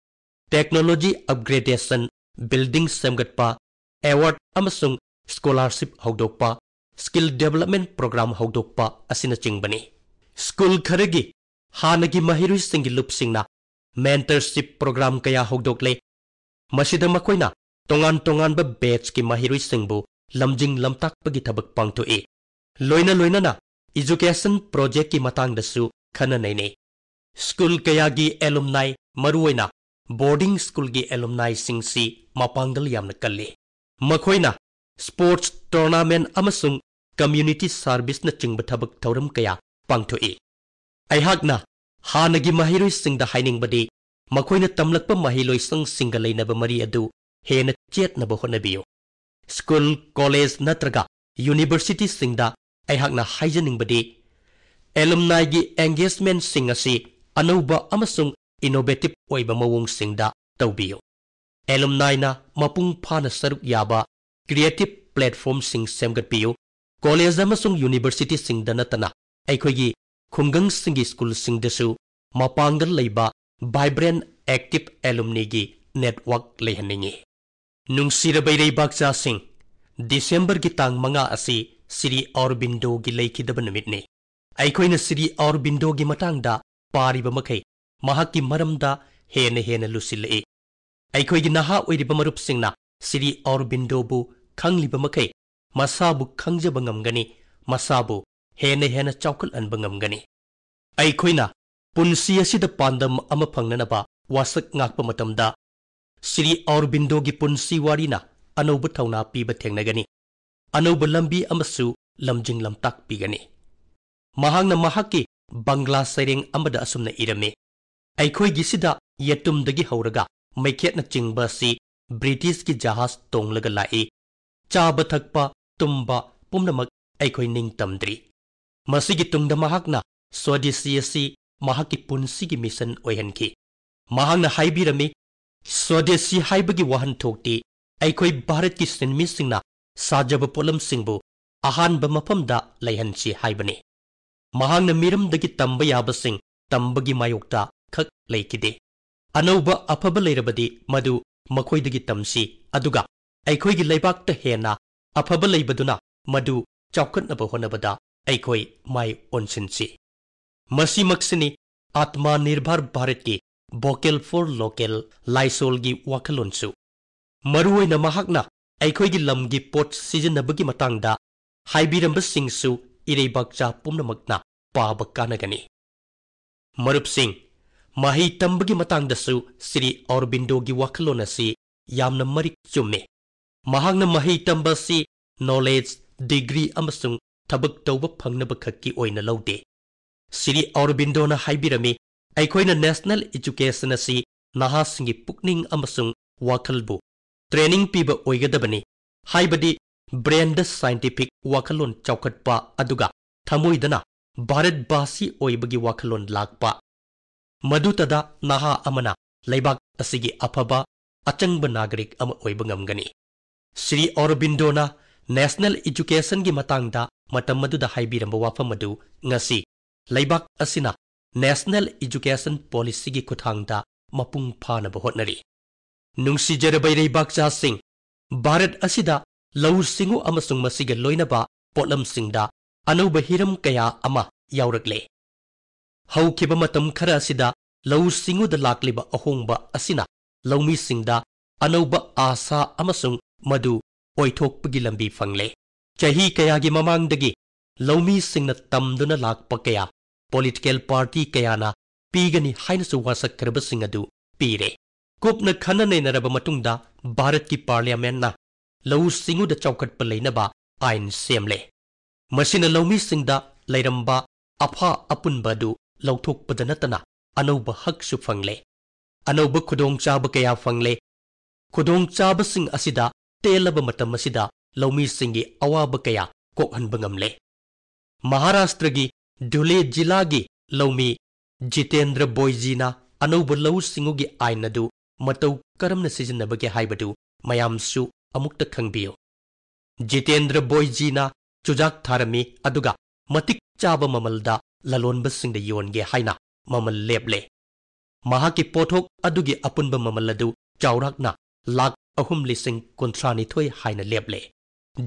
technology upgradation, building ꯁꯦꯝꯒꯠꯄ, award ꯑꯃꯁꯨꯡ scholarship ꯍꯧꯗꯣꯛꯄ, skill development program ꯍꯧꯗꯣꯛꯄ ꯑꯁꯤꯅꯆꯤꯡꯕꯅꯤ꯫ ꯁ꯭ꯀꯨꯜ ꯈꯔꯒꯤ ꯍꯥꯟꯅꯒꯤ ꯃꯍꯩꯔꯣꯏꯁꯤꯡꯒꯤ ꯂꯨꯞꯁꯤꯡꯅ mentorship program ꯀꯌꯥ ꯍꯧꯗꯣꯛꯂꯦ꯫ ꯃꯁꯤꯗ ꯃꯈꯣꯏꯅ ꯇꯣꯉꯥꯟ ꯇꯣꯉꯥꯟꯕ batchꯀꯤ ꯃꯍꯩꯔꯣꯏꯁꯤꯡꯕꯨ ꯂꯝꯖꯤꯡ ꯂꯝꯇꯥꯛꯄꯒꯤ ꯊꯕꯛ ꯄꯥꯡꯊꯣꯛꯏ꯫ ꯂꯣꯏꯅ ꯂꯣꯏꯅꯅ education projectꯀꯤ ꯃꯇꯥꯡꯗꯁꯨ ꯈꯟꯅ ꯅꯩꯅꯩ꯫ ꯁ꯭ꯀꯨꯜ ꯀꯌꯥꯒꯤ alumni, ꯃꯔꯨꯑꯣꯏꯅ boarding schoolꯒꯤ alumniꯁꯤꯡꯁꯤ ꯃꯄꯥꯡꯒꯜ ꯌꯥꯝꯅ ꯀꯜꯂꯤ꯫ ꯃꯈꯣꯏꯅ sports tournament ꯑꯃꯁꯨꯡ community serviceꯅꯆꯤꯡꯕ ꯊꯕꯛ ꯊꯧꯔꯝ ꯀꯌꯥ ꯄꯥꯡꯊꯣꯛꯏ꯫ ꯑꯩꯍꯥꯛꯅ ꯍꯥꯟꯅꯒꯤ ꯃꯍꯩꯔꯣꯏꯁꯤꯡꯗ ꯍꯥꯏꯅꯤꯡꯕꯗꯤ, ꯃꯈꯣꯏꯅ ꯇꯝꯂꯛꯄ ꯃꯍꯩꯂꯣꯏꯁꯪꯁꯤꯡꯒ ꯂꯩꯅꯕ ꯃꯔꯤ ꯑꯗꯨ ꯍꯦꯟꯅ ꯆꯦꯠꯅꯕ ꯍꯣꯠꯅꯕꯤꯌꯨ꯫ ꯁ꯭ꯀꯨꯜ, ꯀꯣꯂꯦꯖ ꯅꯠꯇ꯭ꯔꯒ ꯌꯨꯅꯤꯚꯔꯁꯤꯇꯤꯁꯤꯡꯗ ꯑꯩꯍꯥꯛꯅ ꯍꯥꯏꯖꯅꯤꯡꯕꯗꯤ, alumniꯒꯤ engagementꯁꯤꯡ ꯑꯁꯤ ꯑꯅꯧꯕ ꯑꯃꯁꯨꯡ innovative ꯑꯣꯏꯕ ꯃꯑꯣꯡꯁꯤꯡꯗ ꯇꯧꯕꯤꯌꯨ꯫ Alumniꯅ ꯃꯄꯨꯡ ꯐꯥꯅ ꯁꯔꯨꯛ ꯌꯥꯕ creative platformꯁꯤꯡ ꯁꯦꯝꯒꯠꯄꯤꯌꯨ꯫ ꯀꯣꯂꯦꯖ ꯑꯃꯁꯨꯡ ꯌꯨꯅꯤꯚꯔꯁꯤꯇꯤꯁꯤꯡꯗ ꯅꯠꯇꯅ ꯑꯩꯈꯣꯏꯒꯤ ꯈꯨꯡꯒꯪꯁꯤꯡꯒꯤ ꯁ꯭ꯀꯨꯜꯁꯤꯡꯗꯁꯨ ꯃꯄꯥꯡꯒꯜ ꯂꯩꯕ vibrant active alumniꯒꯤ network ꯂꯩꯍꯟꯅꯤꯡꯏ꯫ ꯅꯨꯡꯁꯤꯔꯕ ꯏꯔꯩꯕꯥꯛꯆꯥꯁꯤꯡ, ꯗꯤꯁꯦꯝꯕꯔꯒꯤ ꯇꯥꯡ ꯃꯉꯥ ꯑꯁꯤ ꯁ꯭ꯔꯤ ꯑꯧꯔꯣꯕꯤꯟꯗꯣꯒꯤ ꯂꯩꯈꯤꯗꯕ ꯅꯨꯃꯤꯠꯅꯤ꯫ ꯑꯩꯈꯣꯏꯅ ꯁ꯭ꯔꯤ ꯑꯧꯔꯣꯕꯤꯟꯗꯣꯒꯤ ꯃꯇꯥꯡꯗ ꯄꯥꯔꯤꯕ ꯃꯈꯩ ꯃꯍꯥꯛꯀꯤ ꯃꯔꯝꯗ ꯍꯦꯟꯅ ꯍꯦꯟꯅ ꯂꯨꯁꯤꯜꯂꯛꯏ꯫ ꯑꯩꯈꯣꯏꯒꯤ ꯅꯍꯥ ꯑꯣꯏꯔꯤꯕ ꯃꯔꯨꯞꯁꯤꯡꯅ ꯁ꯭ꯔꯤ ꯑꯧꯔꯣꯕꯤꯟꯗꯣꯕꯨ ꯈꯪꯂꯤꯕ ꯃꯈꯩ ꯃꯁꯥꯕꯨ ꯈꯪꯖꯕ ꯉꯝꯒꯅꯤ, ꯃꯁꯥꯕꯨ ꯍꯦꯟꯅ ꯍꯦꯟꯅ ꯆꯥꯎꯈꯠꯍꯟꯕ ꯉꯝꯒꯅꯤ꯫ ꯑꯩꯈꯣꯏꯅ ꯄꯨꯟꯁꯤ ꯑꯁꯤꯗ ꯄꯥꯟꯗꯝ ꯑꯃ ꯐꯪꯅꯅꯕ ꯋꯥꯁꯛ ꯉꯥꯛꯄ ꯃꯇꯝꯗ, ꯁ꯭ꯔꯤ ꯑꯧꯔꯣꯕꯤꯟꯗꯣꯒꯤ ꯄꯨꯟꯁꯤ ꯋꯥꯔꯤꯅ ꯑꯅꯧꯕ ꯊꯧꯅꯥ ꯄꯤꯕ ꯊꯦꯡꯅꯒꯅꯤ, ꯑꯅꯧꯕ ꯂꯝꯕꯤ ꯑꯃꯁꯨ ꯂꯝꯖꯤꯡ ꯂꯝꯇꯥꯛ ꯄꯤꯒꯅꯤ꯫ ꯃꯍꯥꯛꯅ ꯃꯍꯥꯛꯀꯤ ꯕꯪꯒ꯭ꯂꯥ ꯁꯩꯔꯦꯡ ꯑꯃꯗ ꯑꯁꯨꯝꯅ ꯏꯔꯝꯃꯤ, "ꯑꯩꯈꯣꯏꯒꯤꯁꯤꯗ ꯌꯦꯇꯨꯝꯗꯒꯤ ꯍꯧꯔꯒ ꯃꯩꯈꯦꯠꯅꯆꯤꯡꯕ ꯑꯁꯤ ꯕ꯭ꯔꯤꯇꯤꯁꯀꯤ ꯖꯍꯥꯖ ꯇꯣꯡꯂꯒ ꯂꯥꯛꯏ꯫ ꯆꯥꯕ ꯊꯛꯄ, ꯇꯨꯝꯕ ꯄꯨꯝꯅꯃꯛ ꯑꯩꯈꯣꯏ ꯅꯤꯡꯇꯝꯗ꯭ꯔꯤ꯫" ꯃꯁꯤꯒꯤ ꯇꯨꯡꯗ ꯃꯍꯥꯛꯅ ꯁ꯭ꯋꯥꯗꯦꯁꯤ ꯑꯁꯤ ꯃꯍꯥꯛꯀꯤ ꯄꯨꯟꯁꯤꯒꯤ ꯃꯤꯁꯟ ꯑꯣꯏꯍꯟꯈꯤ꯫ ꯃꯍꯥꯛꯅ ꯍꯥꯏꯕꯤꯔꯝꯃꯤ, "ꯁ꯭ꯋꯥꯗꯦꯁꯤ ꯍꯥꯏꯕꯒꯤ ꯋꯥꯍꯟꯊꯣꯛꯇꯤ ꯑꯩꯈꯣꯏ ꯚꯥꯔꯠꯀꯤ ꯁꯤꯟꯃꯤꯁꯤꯡꯅ ꯁꯥꯖꯕ ꯄꯣꯠꯂꯝꯁꯤꯡꯕꯨ ꯑꯍꯥꯟꯕ ꯃꯐꯝꯗ ꯂꯩꯍꯟꯁꯤ ꯍꯥꯏꯕꯅꯤ꯫ ꯃꯍꯥꯛꯅ ꯃꯤꯔꯝꯗꯒꯤ ꯇꯝꯕ ꯌꯥꯕꯁꯤꯡ ꯇꯝꯕꯒꯤ ꯃꯥꯌꯣꯛꯇ ꯈꯛ ꯂꯩꯈꯤꯗꯦ꯫ ꯑꯅꯧꯕ ꯑꯐꯕ ꯂꯩꯔꯕꯗꯤ ꯃꯗꯨ ꯃꯈꯣꯏꯗꯒꯤ ꯇꯝꯁꯤ, ꯑꯗꯨꯒ ꯑꯩꯈꯣꯏꯒꯤ ꯂꯩꯕꯥꯛꯇ ꯍꯦꯟꯅ ꯑꯐꯕ ꯂꯩꯕꯗꯨꯅ ꯃꯗꯨ ꯆꯥꯎꯈꯠꯅꯕ ꯍꯣꯠꯅꯕꯗ ꯑꯩꯈꯣꯏ ꯃꯥꯏ ꯑꯣꯟꯁꯤꯟꯁꯤ꯫ ꯃꯁꯤꯃꯛꯁꯤꯅꯤ ꯑꯥꯇꯃꯥ ꯅꯤꯔꯚꯔ ꯚꯥꯔꯠꯀꯤ Vocal for Local ꯂꯥꯏꯁꯣꯜꯒꯤ ꯋꯥꯈꯜꯂꯣꯟꯁꯨ꯫ ꯃꯔꯨꯑꯣꯏꯅ ꯃꯍꯥꯛꯅ ꯑꯩꯈꯣꯏꯒꯤ ꯂꯝꯒꯤ ꯄꯣꯠ ꯁꯤꯖꯤꯟꯅꯕꯒꯤ ꯃꯇꯥꯡꯗ ꯍꯥꯏꯕꯤꯔꯝꯕꯁꯤꯡꯁꯨ ꯏꯔꯩꯕꯥꯛꯆꯥ ꯄꯨꯝꯅꯃꯛꯅ ꯄꯥꯕ ꯀꯥꯟꯅꯒꯅꯤ꯫ ꯃꯔꯨꯞꯁꯤꯡ, ꯃꯍꯩ ꯇꯝꯕꯒꯤ ꯃꯇꯥꯡꯗꯁꯨ ꯁ꯭ꯔꯤ ꯑꯧꯔꯣꯕꯤꯟꯗꯣꯒꯤ ꯋꯥꯈꯜꯂꯣꯟ ꯑꯁꯤ ꯌꯥꯝꯅ ꯃꯔꯤꯛ ꯆꯨꯝꯃꯤ꯫ ꯃꯍꯥꯛꯅ ꯃꯍꯩ ꯇꯝꯕ ꯑꯁꯤ knowledge, degree ꯑꯃꯁꯨꯡ ꯊꯕꯛ ꯇꯧꯕ ꯐꯪꯅꯕ ꯈꯛꯀꯤ ꯑꯣꯏꯅ ꯂꯧꯗꯦ꯫ ꯁ꯭ꯔꯤ ꯑꯧꯔꯣꯕꯤꯟꯗꯣꯅ ꯍꯥꯏꯕꯤꯔꯝꯃꯤ, ꯑꯩꯈꯣꯏꯅ national education ꯑꯁꯤ ꯅꯍꯥꯁꯤꯡꯒꯤ ꯄꯨꯛꯅꯤꯡ ꯑꯃꯁꯨꯡ ꯋꯥꯈꯜꯕꯨ training ꯄꯤꯕ ꯑꯣꯏꯒꯗꯕꯅꯤ, ꯍꯥꯏꯕꯗꯤ brainꯗ scientific ꯋꯥꯈꯜꯂꯣꯟ ꯆꯥꯎꯈꯠꯄ, ꯑꯗꯨꯒ ꯊꯃꯣꯏꯗꯅ ꯚꯥꯔꯠ ꯚꯥꯁꯤ ꯑꯣꯏꯕꯒꯤ ꯋꯥꯈꯜꯂꯣꯟ ꯂꯥꯛꯄ꯫ ꯃꯗꯨꯇꯗ ꯅꯍꯥ ꯑꯃꯅ ꯂꯩꯕꯥꯛ ꯑꯁꯤꯒꯤ ꯑꯐꯕ ꯑꯆꯪꯕ ꯅꯥꯒꯔꯤꯛ ꯑꯃ ꯑꯣꯏꯕ ꯉꯝꯒꯅꯤ꯫ ꯁ꯭ꯔꯤ ꯑꯧꯔꯣꯕꯤꯟꯗꯣꯅ national educationꯒꯤ ꯃꯇꯥꯡꯗ ꯃꯇꯝ ꯑꯗꯨꯗ ꯍꯥꯏꯕꯤꯔꯝꯕ ꯋꯥꯐꯝ ꯑꯗꯨ ꯉꯁꯤ ꯂꯩꯕꯥꯛ ꯑꯁꯤꯅ national education policyꯒꯤ ꯈꯨꯠꯊꯥꯡꯗ ꯃꯄꯨꯡ ꯐꯥꯅꯕ ꯍꯣꯠꯅꯔꯤ꯫ ꯅꯨꯡꯁꯤꯖꯔꯕ ꯏꯔꯩꯕꯥꯛꯆꯥꯁꯤꯡ, ꯚꯥꯔꯠ ꯑꯁꯤꯗ ꯂꯧꯎ ꯁꯤꯡꯎ ꯑꯃꯁꯨꯡ ꯃꯁꯤꯒ ꯂꯣꯏꯅꯕ ꯄꯣꯠꯂꯝꯁꯤꯡꯗ ꯑꯅꯧꯕ ꯍꯤꯔꯝ ꯀꯌꯥ ꯑꯃ ꯌꯥꯎꯔꯛꯂꯦ꯫ ꯍꯧꯈꯤꯕ ꯃꯇꯝ ꯈꯔ ꯑꯁꯤꯗ ꯂꯧꯎ ꯁꯤꯡꯎꯗ ꯂꯥꯛꯂꯤꯕ ꯑꯍꯣꯡꯕ ꯑꯁꯤꯅ ꯂꯧꯃꯤꯁꯤꯡꯗ ꯑꯅꯧꯕ ꯑꯥꯁꯥ ꯑꯃꯁꯨꯡ ꯃꯗꯨ ꯑꯣꯏꯊꯣꯛꯄꯒꯤ ꯂꯝꯕꯤ ꯐꯪꯂꯦ꯫ ꯆꯍꯤ ꯀꯌꯥꯒꯤ ꯃꯃꯥꯡꯗꯒꯤ ꯂꯧꯃꯤꯁꯤꯡꯅ ꯇꯝꯗꯨꯅ ꯂꯥꯛꯄ ꯀꯌꯥ, political party ꯀꯌꯥꯅ ꯄꯤꯒꯅꯤ ꯍꯥꯏꯅꯁꯨ ꯋꯥꯁꯛꯈ꯭ꯔꯕꯁꯤꯡ ꯑꯗꯨ ꯄꯤꯔꯦ꯫ ꯀꯨꯞꯅ ꯈꯟꯅ ꯅꯩꯅꯔꯕ ꯃꯇꯨꯡꯗ ꯚꯥꯔꯠꯀꯤ parliamentꯅ ꯂꯧꯎ ꯁꯤꯡꯎꯗ ꯆꯥꯎꯈꯠꯄ ꯂꯩꯅꯕ ꯑꯥꯏꯟ ꯁꯦꯝꯂꯦ꯫ ꯃꯁꯤꯅ ꯂꯧꯃꯤꯁꯤꯡꯗ ꯂꯩꯔꯝꯕ ꯑꯐ ꯑꯄꯨꯟꯕ ꯑꯗꯨ ꯂꯧꯊꯣꯛꯄꯗ ꯅꯠꯇꯅ ꯑꯅꯧꯕ ꯍꯛꯁꯨ ꯐꯪꯂꯦ꯫ ꯑꯅꯧꯕ ꯈꯨꯗꯣꯡꯆꯥꯕ ꯀꯌꯥ ꯐꯪꯂꯦ꯫ ꯈꯨꯗꯣꯡꯆꯥꯕꯁꯤꯡ ꯑꯁꯤꯗ ꯇꯦꯜꯂꯕ ꯃꯇꯝ ꯑꯁꯤꯗ ꯂꯧꯃꯤꯁꯤꯡꯒꯤ ꯑꯋꯥꯕ ꯀꯌꯥ ꯀꯣꯛꯍꯟꯕ ꯉꯝꯂꯦ꯫ ꯃꯍꯥꯔꯥꯁꯇ꯭ꯔꯒꯤ ꯙꯨꯂꯦ ꯖꯤꯂꯥꯒꯤ ꯂꯧꯃꯤ ꯖꯤꯇꯦꯟꯗ꯭ꯔ ꯕꯣꯏꯖꯤꯅ ꯑꯅꯧꯕ ꯂꯧꯎ ꯁꯤꯡꯎꯒꯤ ꯑꯥꯏꯟ ꯑꯗꯨ ꯃꯇꯧ ꯀꯔꯝꯅ ꯁꯤꯖꯤꯟꯅꯕꯒꯦ ꯍꯥꯏꯕꯗꯨ ꯃꯌꯥꯝꯁꯨ ꯑꯃꯨꯛꯇ ꯈꯪꯕꯤꯌꯨ꯫ ꯖꯤꯇꯦꯟꯗ꯭ꯔ ꯕꯣꯏꯖꯤꯅ ꯆꯨꯖꯥꯛ ꯊꯥꯔꯝꯃꯤ, ꯑꯗꯨꯒ ꯃꯇꯤꯛ ꯆꯥꯕ ꯃꯃꯜꯗ ꯂꯂꯣꯟꯕꯁꯤꯡꯗ ꯌꯣꯟꯒꯦ ꯍꯥꯏꯅ ꯃꯃꯜ ꯂꯦꯞꯂꯦ꯫ ꯃꯍꯥꯛꯀꯤ ꯄꯣꯠꯊꯣꯛ ꯑꯗꯨꯒꯤ ꯑꯄꯨꯟꯕ ꯃꯃꯜ ꯑꯗꯨ ꯆꯥꯎꯔꯥꯛꯅ ꯂꯥꯈ ꯑꯍꯨꯝ ꯂꯤꯁꯤꯡ ꯀꯨꯟꯊ꯭ꯔꯥ ꯅꯤꯊꯣꯏ ꯍꯥꯏꯅ ꯂꯦꯞꯂꯦ꯫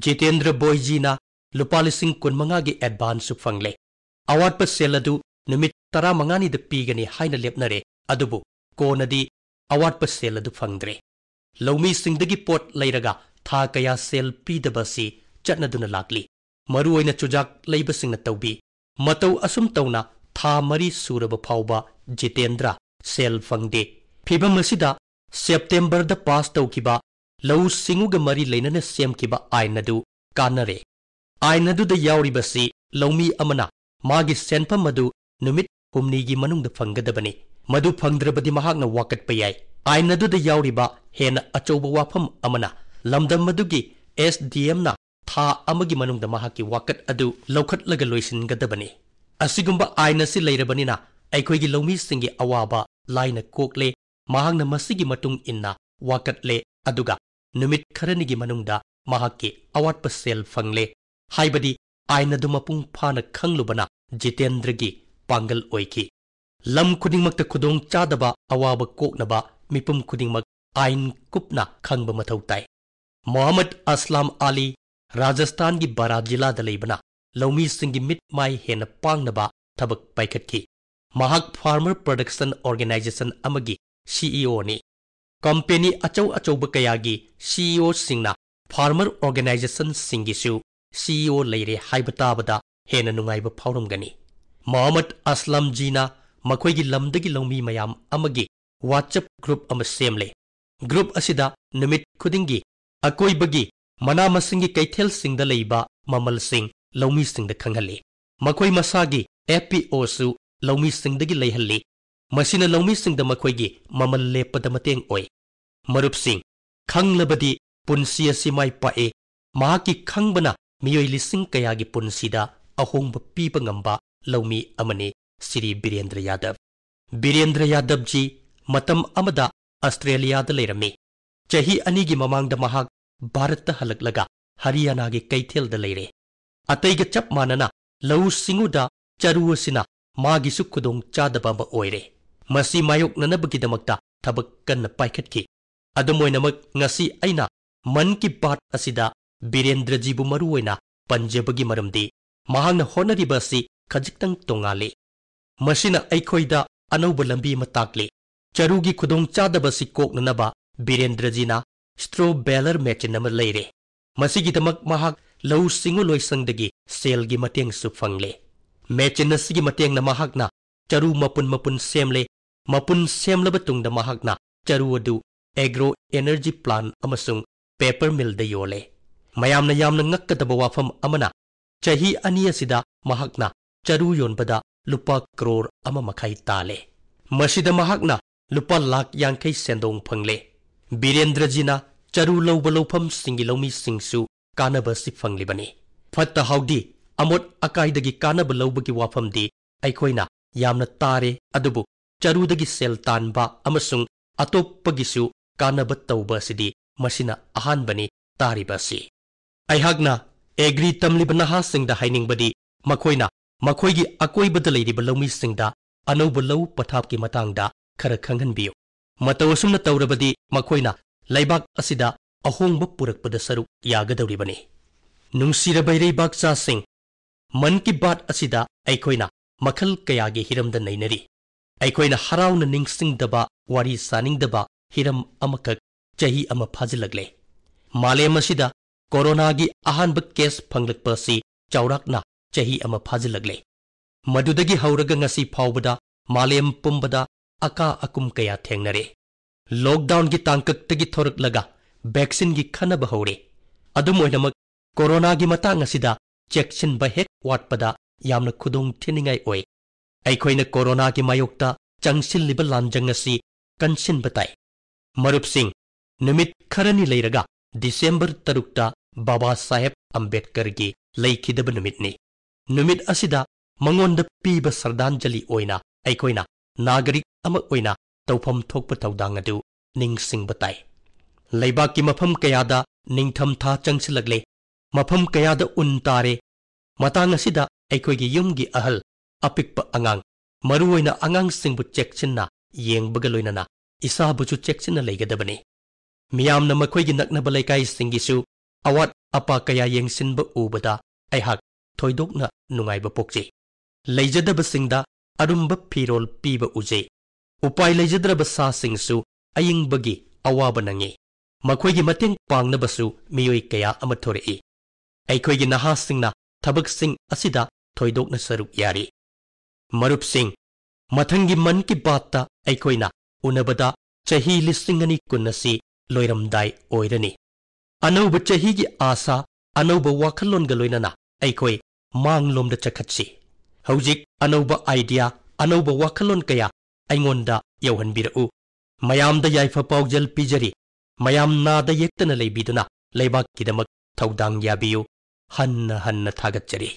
ꯖꯤꯇꯦꯟꯗ꯭ꯔ ꯕꯣꯏꯖꯤꯅ ꯂꯨꯄꯥ ꯂꯤꯁꯤꯡ ꯀꯨꯟꯃꯉꯥꯒꯤ ꯑꯦꯗꯚꯥꯟꯁꯁꯨ ꯐꯪꯂꯦ꯫ ꯑꯋꯥꯠꯄ ꯁꯦꯜ ꯑꯗꯨ ꯅꯨꯃꯤꯠ ꯇꯔꯥꯃꯉꯥꯅꯤꯗ ꯄꯤꯒꯅꯤ ꯍꯥꯏꯅ ꯂꯦꯞꯅꯔꯦ, ꯑꯗꯨꯕꯨ ꯀꯣꯟꯅꯗꯤ ꯑꯋꯥꯠꯄ ꯁꯦꯜ ꯑꯗꯨ ꯐꯪꯗ꯭ꯔꯦ꯫ ꯂꯧꯃꯤꯁꯤꯡꯗꯒꯤ ꯄꯣꯠ ꯂꯩꯔꯒ ꯊꯥ ꯀꯌꯥ ꯁꯦꯜ ꯄꯤꯗꯕ ꯑꯁꯤ ꯆꯠꯅꯗꯨꯅ ꯂꯥꯛꯂꯤ꯫ ꯃꯔꯨꯑꯣꯏꯅ ꯆꯨꯖꯥꯛ ꯂꯩꯕꯁꯤꯡꯅ ꯇꯧꯕꯤ ꯃꯇꯧ ꯑꯁꯨꯝ ꯇꯧꯅ ꯊꯥ ꯃꯔꯤ ꯁꯨꯔꯕ ꯐꯥꯎꯕ ꯖꯤꯇꯦꯟꯗ꯭ꯔ ꯁꯦꯜ ꯐꯪꯗꯦ꯫ ꯐꯤꯚꯝ ꯑꯁꯤꯗ ꯁꯦꯞꯇꯦꯝꯕꯔꯗ ꯄꯥꯁ ꯇꯧꯈꯤꯕ ꯂꯧꯎ ꯁꯤꯡꯎꯒ ꯃꯔꯤ ꯂꯩꯅꯅ ꯁꯦꯝꯈꯤꯕ ꯑꯥꯏꯟ ꯑꯗꯨ ꯀꯥꯟꯅꯔꯦ꯫ ꯑꯥꯏꯟ ꯑꯗꯨꯗ ꯌꯥꯎꯔꯤꯕꯁꯤ ꯂꯧꯃꯤ ꯑꯃꯅ ꯃꯥꯒꯤ ꯁꯦꯟꯐꯝ ꯑꯗꯨ ꯅꯨꯃꯤꯠ ꯍꯨꯝꯅꯤꯒꯤ ꯃꯅꯨꯡꯗ ꯐꯪꯒꯗꯕꯅꯤ꯫ ꯃꯗꯨ ꯐꯪꯗ꯭ꯔꯕꯗꯤ ꯃꯍꯥꯛꯅ ꯋꯥꯀꯠꯄ ꯌꯥꯏ꯫ ꯑꯥꯏꯟ ꯑꯗꯨꯗ ꯌꯥꯎꯔꯤꯕ ꯍꯦꯟꯅ ꯑꯆꯧꯕ ꯋꯥꯐꯝ ꯑꯃꯅ ꯂꯝꯗꯝ ꯑꯗꯨꯒꯤ ꯑꯦꯁ ꯗꯤ ꯑꯦꯝꯅ ꯊꯥ ꯑꯃꯒꯤ ꯃꯅꯨꯡꯗ ꯃꯍꯥꯛꯀꯤ ꯋꯥꯀꯠ ꯑꯗꯨ ꯂꯧꯈꯠꯂꯒ ꯂꯣꯏꯁꯤꯟꯒꯗꯕꯅꯤ꯫ ꯑꯁꯤꯒꯨꯝꯕ ꯑꯥꯏꯟ ꯑꯁꯤ ꯂꯩꯔꯕꯅꯤꯅ ꯑꯩꯈꯣꯏꯒꯤ ꯂꯧꯃꯤꯁꯤꯡꯒꯤ ꯑꯋꯥꯕ ꯂꯥꯏꯅ ꯀꯣꯛꯂꯦ꯫ ꯃꯍꯥꯛꯅ ꯃꯁꯤꯒꯤ ꯃꯇꯨꯡ ꯏꯟꯅ ꯋꯥꯀꯠꯂꯦ, ꯑꯗꯨꯒ ꯅꯨꯃꯤꯠ ꯈꯔꯅꯤꯒꯤ ꯃꯅꯨꯡꯗ ꯃꯍꯥꯛꯀꯤ ꯑꯋꯥꯠꯄ ꯁꯦꯜ ꯐꯪꯂꯦ ꯍꯥꯏꯕꯗꯤ ꯑꯥꯏꯟ ꯑꯗꯨ ꯃꯄꯨꯡ ꯐꯥꯅ ꯈꯪꯂꯨꯕꯅ ꯖꯤꯇꯦꯟꯗ꯭ꯔꯒꯤ ꯄꯥꯡꯒꯜ ꯑꯣꯏꯈꯤ꯫ ꯂꯝ ꯈꯨꯗꯤꯡꯃꯛꯇ ꯈꯨꯗꯣꯡ ꯆꯥꯗꯕ ꯑꯋꯥꯕ ꯀꯣꯛꯅꯕ ꯃꯤꯄꯨꯝ ꯈꯨꯗꯤꯡꯃꯛ ꯑꯥꯏꯟ ꯀꯨꯞꯅ ꯈꯪꯕ ꯃꯊꯧ ꯇꯥꯏ꯫ ꯃꯣꯍꯝꯃꯗ ꯑꯁꯂꯝ ꯑꯂꯤ ꯔꯥꯖꯁꯊꯥꯟꯒꯤ ꯕꯥꯔꯥ ꯖꯤꯂꯥꯗ ꯂꯩꯕꯅ ꯂꯧꯃꯤꯁꯤꯡꯒꯤ ꯃꯤꯠ ꯃꯥꯏ ꯍꯦꯟꯅ ꯄꯥꯡꯅꯕ ꯊꯕꯛ ꯄꯥꯏꯈꯠꯈꯤ꯫ ꯃꯍꯥꯛ ꯐꯥꯔꯃꯔ ꯄ꯭ꯔꯣꯗꯛꯁꯟ ꯑꯣꯔꯒꯅꯥꯏꯖꯦꯁꯟ ꯑꯃꯒꯤ ꯁꯤ ꯏ ꯑꯣꯅꯤ꯫ ꯀꯝꯄꯦꯅꯤ ꯑꯆꯧ ꯑꯆꯧꯕ ꯀꯌꯥꯒꯤ ꯁꯤ ꯏ ꯑꯣꯁꯤꯡꯅ ꯐꯥꯔꯃꯔ ꯑꯣꯔꯒꯅꯥꯏꯖꯦꯁꯟꯁꯤꯡꯒꯤꯁꯨ ꯁꯤ ꯏ ꯑꯣ ꯂꯩꯔꯦ ꯍꯥꯏꯕ ꯇꯥꯕꯗ ꯍꯦꯟꯅ ꯅꯨꯡꯉꯥꯏꯕ ꯐꯥꯎꯔꯝꯒꯅꯤ꯫ ꯃꯣꯍꯝꯃꯗ ꯑꯁꯂꯝꯖꯤꯅ ꯃꯈꯣꯏꯒꯤ ꯂꯝꯗꯒꯤ ꯂꯧꯃꯤ ꯃꯌꯥꯝ ꯑꯃꯒꯤ WhatsApp ꯒ꯭ꯔꯨꯞ ꯑꯃ ꯁꯦꯝꯂꯦ꯫ ꯒ꯭ꯔꯨꯞ ꯑꯁꯤꯗ ꯅꯨꯃꯤꯠ ꯈꯨꯗꯤꯡꯒꯤ ꯑꯀꯣꯏꯕꯒꯤ ꯃꯅꯥ ꯃꯁꯤꯡꯒꯤ ꯀꯩꯊꯦꯜꯁꯤꯡꯗ ꯂꯩꯕ ꯃꯃꯜꯁꯤꯡ ꯂꯧꯃꯤꯁꯤꯡꯗ ꯈꯪꯍꯜꯂꯤ꯫ ꯃꯈꯣꯏ ꯃꯁꯥꯒꯤ ꯑꯦꯐ ꯄꯤ ꯑꯣꯁꯨ ꯂꯧꯃꯤꯁꯤꯡꯗꯒꯤ ꯂꯩꯍꯜꯂꯤ꯫ ꯃꯁꯤꯅ ꯂꯧꯃꯤꯁꯤꯡꯗ ꯃꯈꯣꯏꯒꯤ ꯃꯃꯜ ꯂꯦꯞꯄꯗ ꯃꯇꯦꯡ ꯑꯣꯏ꯫ ꯃꯔꯨꯞꯁꯤꯡ, ꯈꯪꯂꯕꯗꯤ ꯄꯨꯟꯁꯤ ꯑꯁꯤ ꯃꯥꯏ ꯄꯥꯛꯏ꯫ ꯃꯍꯥꯛꯀꯤ ꯈꯪꯕꯅ ꯃꯤꯑꯣꯏ ꯂꯤꯁꯤꯡ ꯀꯌꯥꯒꯤ ꯄꯨꯟꯁꯤꯗ ꯑꯍꯣꯡꯕ ꯄꯤꯕ ꯉꯝꯕ ꯂꯧꯃꯤ ꯑꯃꯅꯤ ꯁ꯭ꯔꯤ ꯕꯤꯔꯦꯟꯗ꯭ꯔ ꯌꯥꯗꯕ꯫ ꯕꯤꯔꯦꯟꯗ꯭ꯔ ꯌꯥꯗꯕꯖꯤ ꯃꯇꯝ ꯑꯃꯗ ꯑꯁꯇ꯭ꯔꯦꯂꯤꯌꯥꯗ ꯂꯩꯔꯝꯃꯤ꯫ ꯆꯍꯤ ꯑꯅꯤꯒꯤ ꯃꯃꯥꯡꯗ ꯃꯍꯥꯛ ꯚꯥꯔꯠꯇ ꯍꯜꯂꯛꯂꯒ ꯍꯔꯤꯌꯥꯅꯥꯒꯤ ꯀꯩꯊꯦꯜꯗ ꯂꯩꯔꯦ꯫ ꯑꯇꯩꯒ ꯆꯞ ꯃꯥꯟꯅꯅ ꯂꯧꯎ ꯁꯤꯡꯎꯗ ꯆꯔꯨ ꯑꯁꯤꯅ ꯃꯥꯒꯤꯁꯨ ꯈꯨꯗꯣꯡ ꯆꯥꯗꯕ ꯑꯃ ꯑꯣꯏꯔꯦ꯫ ꯃꯁꯤ ꯃꯥꯌꯣꯛꯅꯅꯕꯒꯤꯗꯃꯛꯇ ꯊꯕꯛ ꯀꯟꯅ ꯄꯥꯏꯈꯠꯈꯤ꯫ ꯑꯗꯨꯝ ꯑꯣꯏꯅꯃꯛ, ꯉꯁꯤ ꯑꯩꯅ ꯃꯟ ꯀꯤ ꯕꯥꯠ ꯑꯁꯤꯗ ꯕꯤꯔꯦꯟꯗ꯭ꯔꯖꯤꯕꯨ ꯃꯔꯨ ꯑꯣꯏꯅ ꯄꯟꯖꯕꯒꯤ ꯃꯔꯝꯗꯤ ꯃꯍꯥꯛꯅ ꯍꯣꯠꯅꯔꯤꯕ ꯑꯁꯤ ꯈꯖꯤꯛꯇꯪ ꯇꯣꯉꯥꯜꯂꯤ꯫ ꯃꯁꯤꯅ ꯑꯩꯈꯣꯏꯗ ꯑꯅꯧꯕ ꯂꯝꯕꯤ ꯑꯃ ꯇꯥꯛꯂꯤ꯫ ꯆꯔꯨꯒꯤ ꯈꯨꯗꯣꯡꯆꯥꯗꯕ ꯑꯁꯤ ꯀꯣꯛꯅꯅꯕ ꯕꯤꯔꯦꯟꯗ꯭ꯔꯖꯤꯅ straw baler ꯃꯦꯆꯤꯟ ꯑꯃ ꯂꯩꯔꯦ꯫ ꯃꯁꯤꯒꯤꯗꯃꯛ ꯃꯍꯥꯛ ꯂꯧꯎ ꯁꯤꯡꯎ ꯂꯣꯏꯁꯪꯗꯒꯤ ꯁꯦꯜꯒꯤ ꯃꯇꯦꯡꯁꯨ ꯐꯪꯂꯦ꯫ ꯃꯦꯆꯤꯟ ꯑꯁꯤꯒꯤ ꯃꯇꯦꯡꯅ ꯃꯍꯥꯛꯅ ꯆꯔꯨ ꯃꯄꯨꯟ ꯃꯄꯨꯟ ꯁꯦꯝꯂꯦ꯫ ꯃꯄꯨꯟ ꯁꯦꯝꯂꯕ ꯇꯨꯡꯗ ꯃꯍꯥꯛꯅ ꯆꯔꯨ ꯑꯗꯨ agro energy plant ꯑꯃꯁꯨꯡ paper millꯗ ꯌꯣꯜꯂꯦ꯫ ꯃꯌꯥꯝꯅ ꯌꯥꯝꯅ ꯉꯛꯀꯗꯕ ꯋꯥꯐꯝ ꯑꯃꯅ, ꯆꯍꯤ ꯑꯅꯤ ꯑꯁꯤꯗ ꯃꯍꯥꯛꯅ ꯆꯔꯨ ꯌꯣꯟꯕꯗ ꯂꯨꯄꯥ ꯀ꯭ꯔꯣꯔ ꯑꯃ ꯃꯈꯥꯏ ꯇꯥꯜꯂꯦ꯫ ꯃꯁꯤꯗ ꯃꯍꯥꯛꯅ ꯂꯨꯄꯥ ꯂꯥꯈ ꯌꯥꯡꯈꯩ ꯁꯦꯟꯗꯣꯡ ꯐꯪꯂꯦ꯫ ꯕꯤꯔꯦꯟꯗ꯭ꯔꯖꯤꯅ ꯆꯔꯨ ꯂꯧꯕ ꯂꯧꯐꯝꯁꯤꯡꯒꯤ ꯂꯧꯃꯤꯁꯤꯡꯁꯨ ꯀꯥꯟꯅꯕ ꯑꯁꯤ ꯐꯪꯂꯤꯕꯅꯤ꯫ ꯐꯠꯇ ꯍꯥꯎꯗꯤ, ꯑꯃꯣꯠ ꯑꯀꯥꯏꯗꯒꯤ ꯀꯥꯟꯅꯕ ꯂꯧꯕꯒꯤ ꯋꯥꯐꯝꯗꯤ ꯑꯩꯈꯣꯏꯅ ꯌꯥꯝꯅ ꯇꯥꯔꯦ, ꯑꯗꯨꯕꯨ ꯆꯔꯨꯗꯒꯤ ꯁꯦꯜ ꯇꯥꯟꯕ ꯑꯃꯁꯨꯡ ꯑꯇꯣꯞꯄꯒꯤꯁꯨ ꯀꯥꯟꯅꯕ ꯇꯧꯕ ꯑꯁꯤꯗꯤ ꯃꯁꯤꯅ ꯑꯍꯥꯟꯕꯅꯤ ꯇꯥꯔꯤꯕ ꯑꯁꯤ꯫ ꯑꯩꯍꯥꯛꯅ ꯑꯦꯒ꯭ꯔꯤ ꯇꯝꯂꯤꯕ ꯅꯍꯥꯁꯤꯡꯗ ꯍꯥꯏꯅꯤꯡꯕꯗꯤ ꯃꯈꯣꯏꯅ ꯃꯈꯣꯏꯒꯤ ꯑꯀꯣꯏꯕꯗ ꯂꯩꯔꯤꯕ ꯂꯧꯃꯤꯁꯤꯡꯗ ꯑꯅꯧꯕ ꯂꯧ ꯄꯊꯥꯞꯀꯤ ꯃꯇꯥꯡꯗ ꯈꯔ ꯈꯪꯍꯟꯕꯤꯌꯨ꯫ ꯃꯇꯧ ꯑꯁꯨꯝꯅ ꯇꯧꯔꯕꯗꯤ ꯃꯈꯣꯏꯅ ꯂꯩꯕꯥꯛ ꯑꯁꯤꯗ ꯑꯍꯣꯡꯕ ꯄꯨꯔꯛꯄꯗ ꯁꯔꯨꯛ ꯌꯥꯒꯗꯧꯔꯤꯕꯅꯤ꯫ ꯅꯨꯡꯁꯤꯔꯕ ꯏꯔꯩꯕꯥꯛꯆꯥꯁꯤꯡ, ꯃꯟ ꯀꯤ ꯕꯥꯠ ꯑꯁꯤꯗ ꯑꯩꯈꯣꯏꯅ ꯃꯈꯜ ꯀꯌꯥꯒꯤ ꯍꯤꯔꯝꯗ ꯅꯩꯅꯔꯤ꯫ ꯑꯩꯈꯣꯏꯅ ꯍꯔꯥꯎꯅ ꯅꯤꯡꯁꯤꯡꯗꯕ, ꯋꯥꯔꯤ ꯁꯥꯅꯤꯡꯗꯕ ꯍꯤꯔꯝ ꯑꯃꯈꯛ ꯆꯍꯤ ꯑꯃ ꯐꯥꯖꯤꯜꯂꯛꯂꯦ꯫ ꯃꯥꯂꯦꯝ ꯑꯁꯤꯗ ꯀꯣꯔꯣꯅꯥꯒꯤ ꯑꯍꯥꯟꯕ ꯀꯦꯁ ꯐꯪꯂꯛꯄ ꯑꯁꯤ ꯆꯥꯎꯔꯥꯛꯅ ꯆꯍꯤ ꯑꯃ ꯐꯥꯖꯤꯜꯂꯛꯂꯦ꯫ ꯃꯗꯨꯗꯒꯤ ꯍꯧꯔꯒ ꯉꯁꯤ ꯐꯥꯎꯕꯗ ꯃꯥꯂꯦꯝ ꯄꯨꯝꯕꯗ ꯑꯀꯥ ꯑꯀꯨꯝ ꯀꯌꯥ ꯊꯦꯡꯅꯔꯦ꯫ ꯂꯣꯛꯗꯥꯎꯟꯒꯤ ꯇꯥꯡꯀꯛꯇꯒꯤ ꯊꯣꯔꯛꯂꯒ ꯚꯦꯛꯁꯤꯟꯒꯤ ꯈꯟꯅꯕ ꯍꯧꯔꯦ꯫ ꯑꯗꯨꯝ ꯑꯣꯏꯅꯃꯛ, ꯀꯣꯔꯣꯅꯥꯒꯤ ꯃꯇꯥꯡ ꯑꯁꯤꯗ ꯆꯦꯛꯁꯤꯟꯕ ꯍꯦꯛ ꯋꯥꯠꯄꯗ ꯌꯥꯝꯅ ꯈꯨꯗꯣꯡ ꯊꯤꯅꯤꯡꯉꯥꯏ ꯑꯣꯏ꯫ ꯑꯩꯈꯣꯏꯅ ꯀꯣꯔꯣꯅꯥꯒꯤ ꯃꯥꯌꯣꯛꯇ ꯆꯪꯁꯤꯜꯂꯤꯕ ꯂꯥꯟꯖꯪ ꯑꯁꯤ ꯀꯟꯁꯤꯟꯕ ꯇꯥꯏ꯫ ꯃꯔꯨꯞꯁꯤꯡ, ꯅꯨꯃꯤꯠ ꯈꯔꯅꯤ ꯂꯩꯔꯒ ꯗꯤꯁꯦꯝꯕꯔ ꯇꯔꯨꯛꯇ ꯕꯥꯕꯥ ꯁꯥꯍꯦꯕ ꯑꯝꯕꯦꯗꯀꯔꯒꯤ ꯂꯩꯈꯤꯗꯕ ꯅꯨꯃꯤꯠꯅꯤ꯫ ꯅꯨꯃꯤꯠ ꯑꯁꯤꯗ ꯃꯉꯣꯟꯗ ꯄꯤꯕ ꯁ꯭ꯔꯗꯥꯟꯖꯂꯤ ꯑꯣꯏꯅ ꯑꯩꯈꯣꯏꯅ ꯅꯥꯒꯔꯤꯛ ꯑꯃ ꯑꯣꯏꯅ ꯇꯧꯐꯝ ꯊꯣꯛꯄ ꯊꯧꯗꯥꯡ ꯑꯗꯨ ꯅꯤꯡꯁꯤꯡꯕ ꯇꯥꯏ꯫ ꯂꯩꯕꯥꯛꯀꯤ ꯃꯐꯝ ꯀꯌꯥꯗ ꯅꯤꯡꯊꯝꯊꯥ ꯆꯪꯁꯤꯜꯂꯛꯂꯦ꯫ ꯃꯐꯝ ꯀꯌꯥꯗ ꯎꯟ ꯇꯥꯔꯦ꯫ ꯃꯇꯥꯡ ꯑꯁꯤꯗ ꯑꯩꯈꯣꯏꯒꯤ ꯌꯨꯝꯒꯤ ꯑꯍꯜ, ꯑꯄꯤꯛꯄ ꯑꯉꯥꯡ, ꯃꯔꯨꯑꯣꯏꯅ ꯑꯉꯥꯡꯁꯤꯡꯕꯨ ꯆꯦꯛꯁꯤꯟꯅ ꯌꯦꯡꯕꯒ ꯂꯣꯏꯅꯅ ꯏꯁꯥꯕꯨꯁꯨ ꯆꯦꯛꯁꯤꯟꯅ ꯂꯩꯒꯗꯕꯅꯤ꯫ ꯃꯤꯌꯥꯝꯅ ꯃꯈꯣꯏꯒꯤ ꯅꯛꯅꯕ ꯂꯩꯀꯥꯏꯁꯤꯡꯒꯤꯁꯨ ꯑꯋꯥꯠ ꯑꯄꯥ ꯀꯌꯥ ꯌꯦꯡꯁꯤꯟꯕ ꯎꯕꯗ ꯑꯩꯍꯥꯛ ꯊꯣꯏꯗꯣꯛꯅ ꯅꯨꯡꯉꯥꯏꯕ ꯄꯣꯛꯆꯩ꯫ ꯂꯩꯖꯗꯕꯁꯤꯡꯗ ꯑꯔꯨꯝꯕ ꯐꯤꯔꯣꯜ ꯄꯤꯕ ꯎꯖꯩ꯫ ꯎꯄꯥꯏ ꯂꯩꯖꯗ꯭ꯔꯕ ꯁꯥꯁꯤꯡꯁꯨ ꯑꯏꯪꯕꯒꯤ ꯑꯋꯥꯕ ꯅꯪꯉꯤ꯫ ꯃꯈꯣꯏꯒꯤ ꯃꯇꯦꯡ ꯄꯥꯡꯅꯕꯁꯨ ꯃꯤꯑꯣꯏ ꯀꯌꯥ ꯑꯃ ꯊꯣꯔꯛꯏ꯫ ꯑꯩꯈꯣꯏꯒꯤ ꯅꯍꯥꯁꯤꯡꯅ ꯊꯕꯛꯁꯤꯡ ꯑꯁꯤꯗ ꯊꯣꯏꯗꯣꯛꯅ ꯁꯔꯨꯛ ꯌꯥꯔꯤ꯫ ꯃꯔꯨꯞꯁꯤꯡ, ꯃꯊꯪꯒꯤ ꯃꯟ ꯀꯤ ꯕꯥꯠꯇ ꯑꯩꯈꯣꯏꯅ ꯎꯅꯕꯗ ꯆꯍꯤ ꯂꯤꯁꯤꯡ ꯑꯅꯤ ꯀꯨꯟ ꯑꯁꯤ ꯂꯣꯏꯔꯝꯗꯥꯏ ꯑꯣꯏꯔꯅꯤ꯫ ꯑꯅꯧꯕ ꯆꯍꯤꯒꯤ ꯑꯥꯁꯥ, ꯑꯅꯧꯕ ꯋꯥꯈꯜꯂꯣꯟꯒ ꯂꯣꯏꯅꯅ ꯑꯩꯈꯣꯏ ꯃꯥꯡꯂꯣꯝꯗ ꯆꯠꯈꯠꯁꯤ꯫ ꯍꯧꯖꯤꯛ ꯑꯅꯧꯕ idea, ꯑꯅꯧꯕ ꯋꯥꯈꯜꯂꯣꯟ ꯀꯌꯥ ꯑꯩꯉꯣꯟꯗ ꯌꯧꯍꯟꯕꯤꯔꯛꯎ꯫ ꯃꯌꯥꯝꯗ ꯌꯥꯏꯐ ꯄꯥꯎꯖꯦꯜ ꯄꯤꯖꯔꯤ꯫ ꯃꯌꯥꯝ ꯅꯥꯗ ꯌꯦꯛꯇꯅ ꯂꯩꯕꯤꯗꯨꯅ ꯂꯩꯕꯥꯛꯀꯤꯗꯃꯛ ꯊꯧꯗꯥꯡ ꯌꯥꯕꯤꯌꯨ꯫ ꯍꯟꯅ ꯍꯟꯅ ꯊꯥꯒꯠꯆꯔꯤ꯫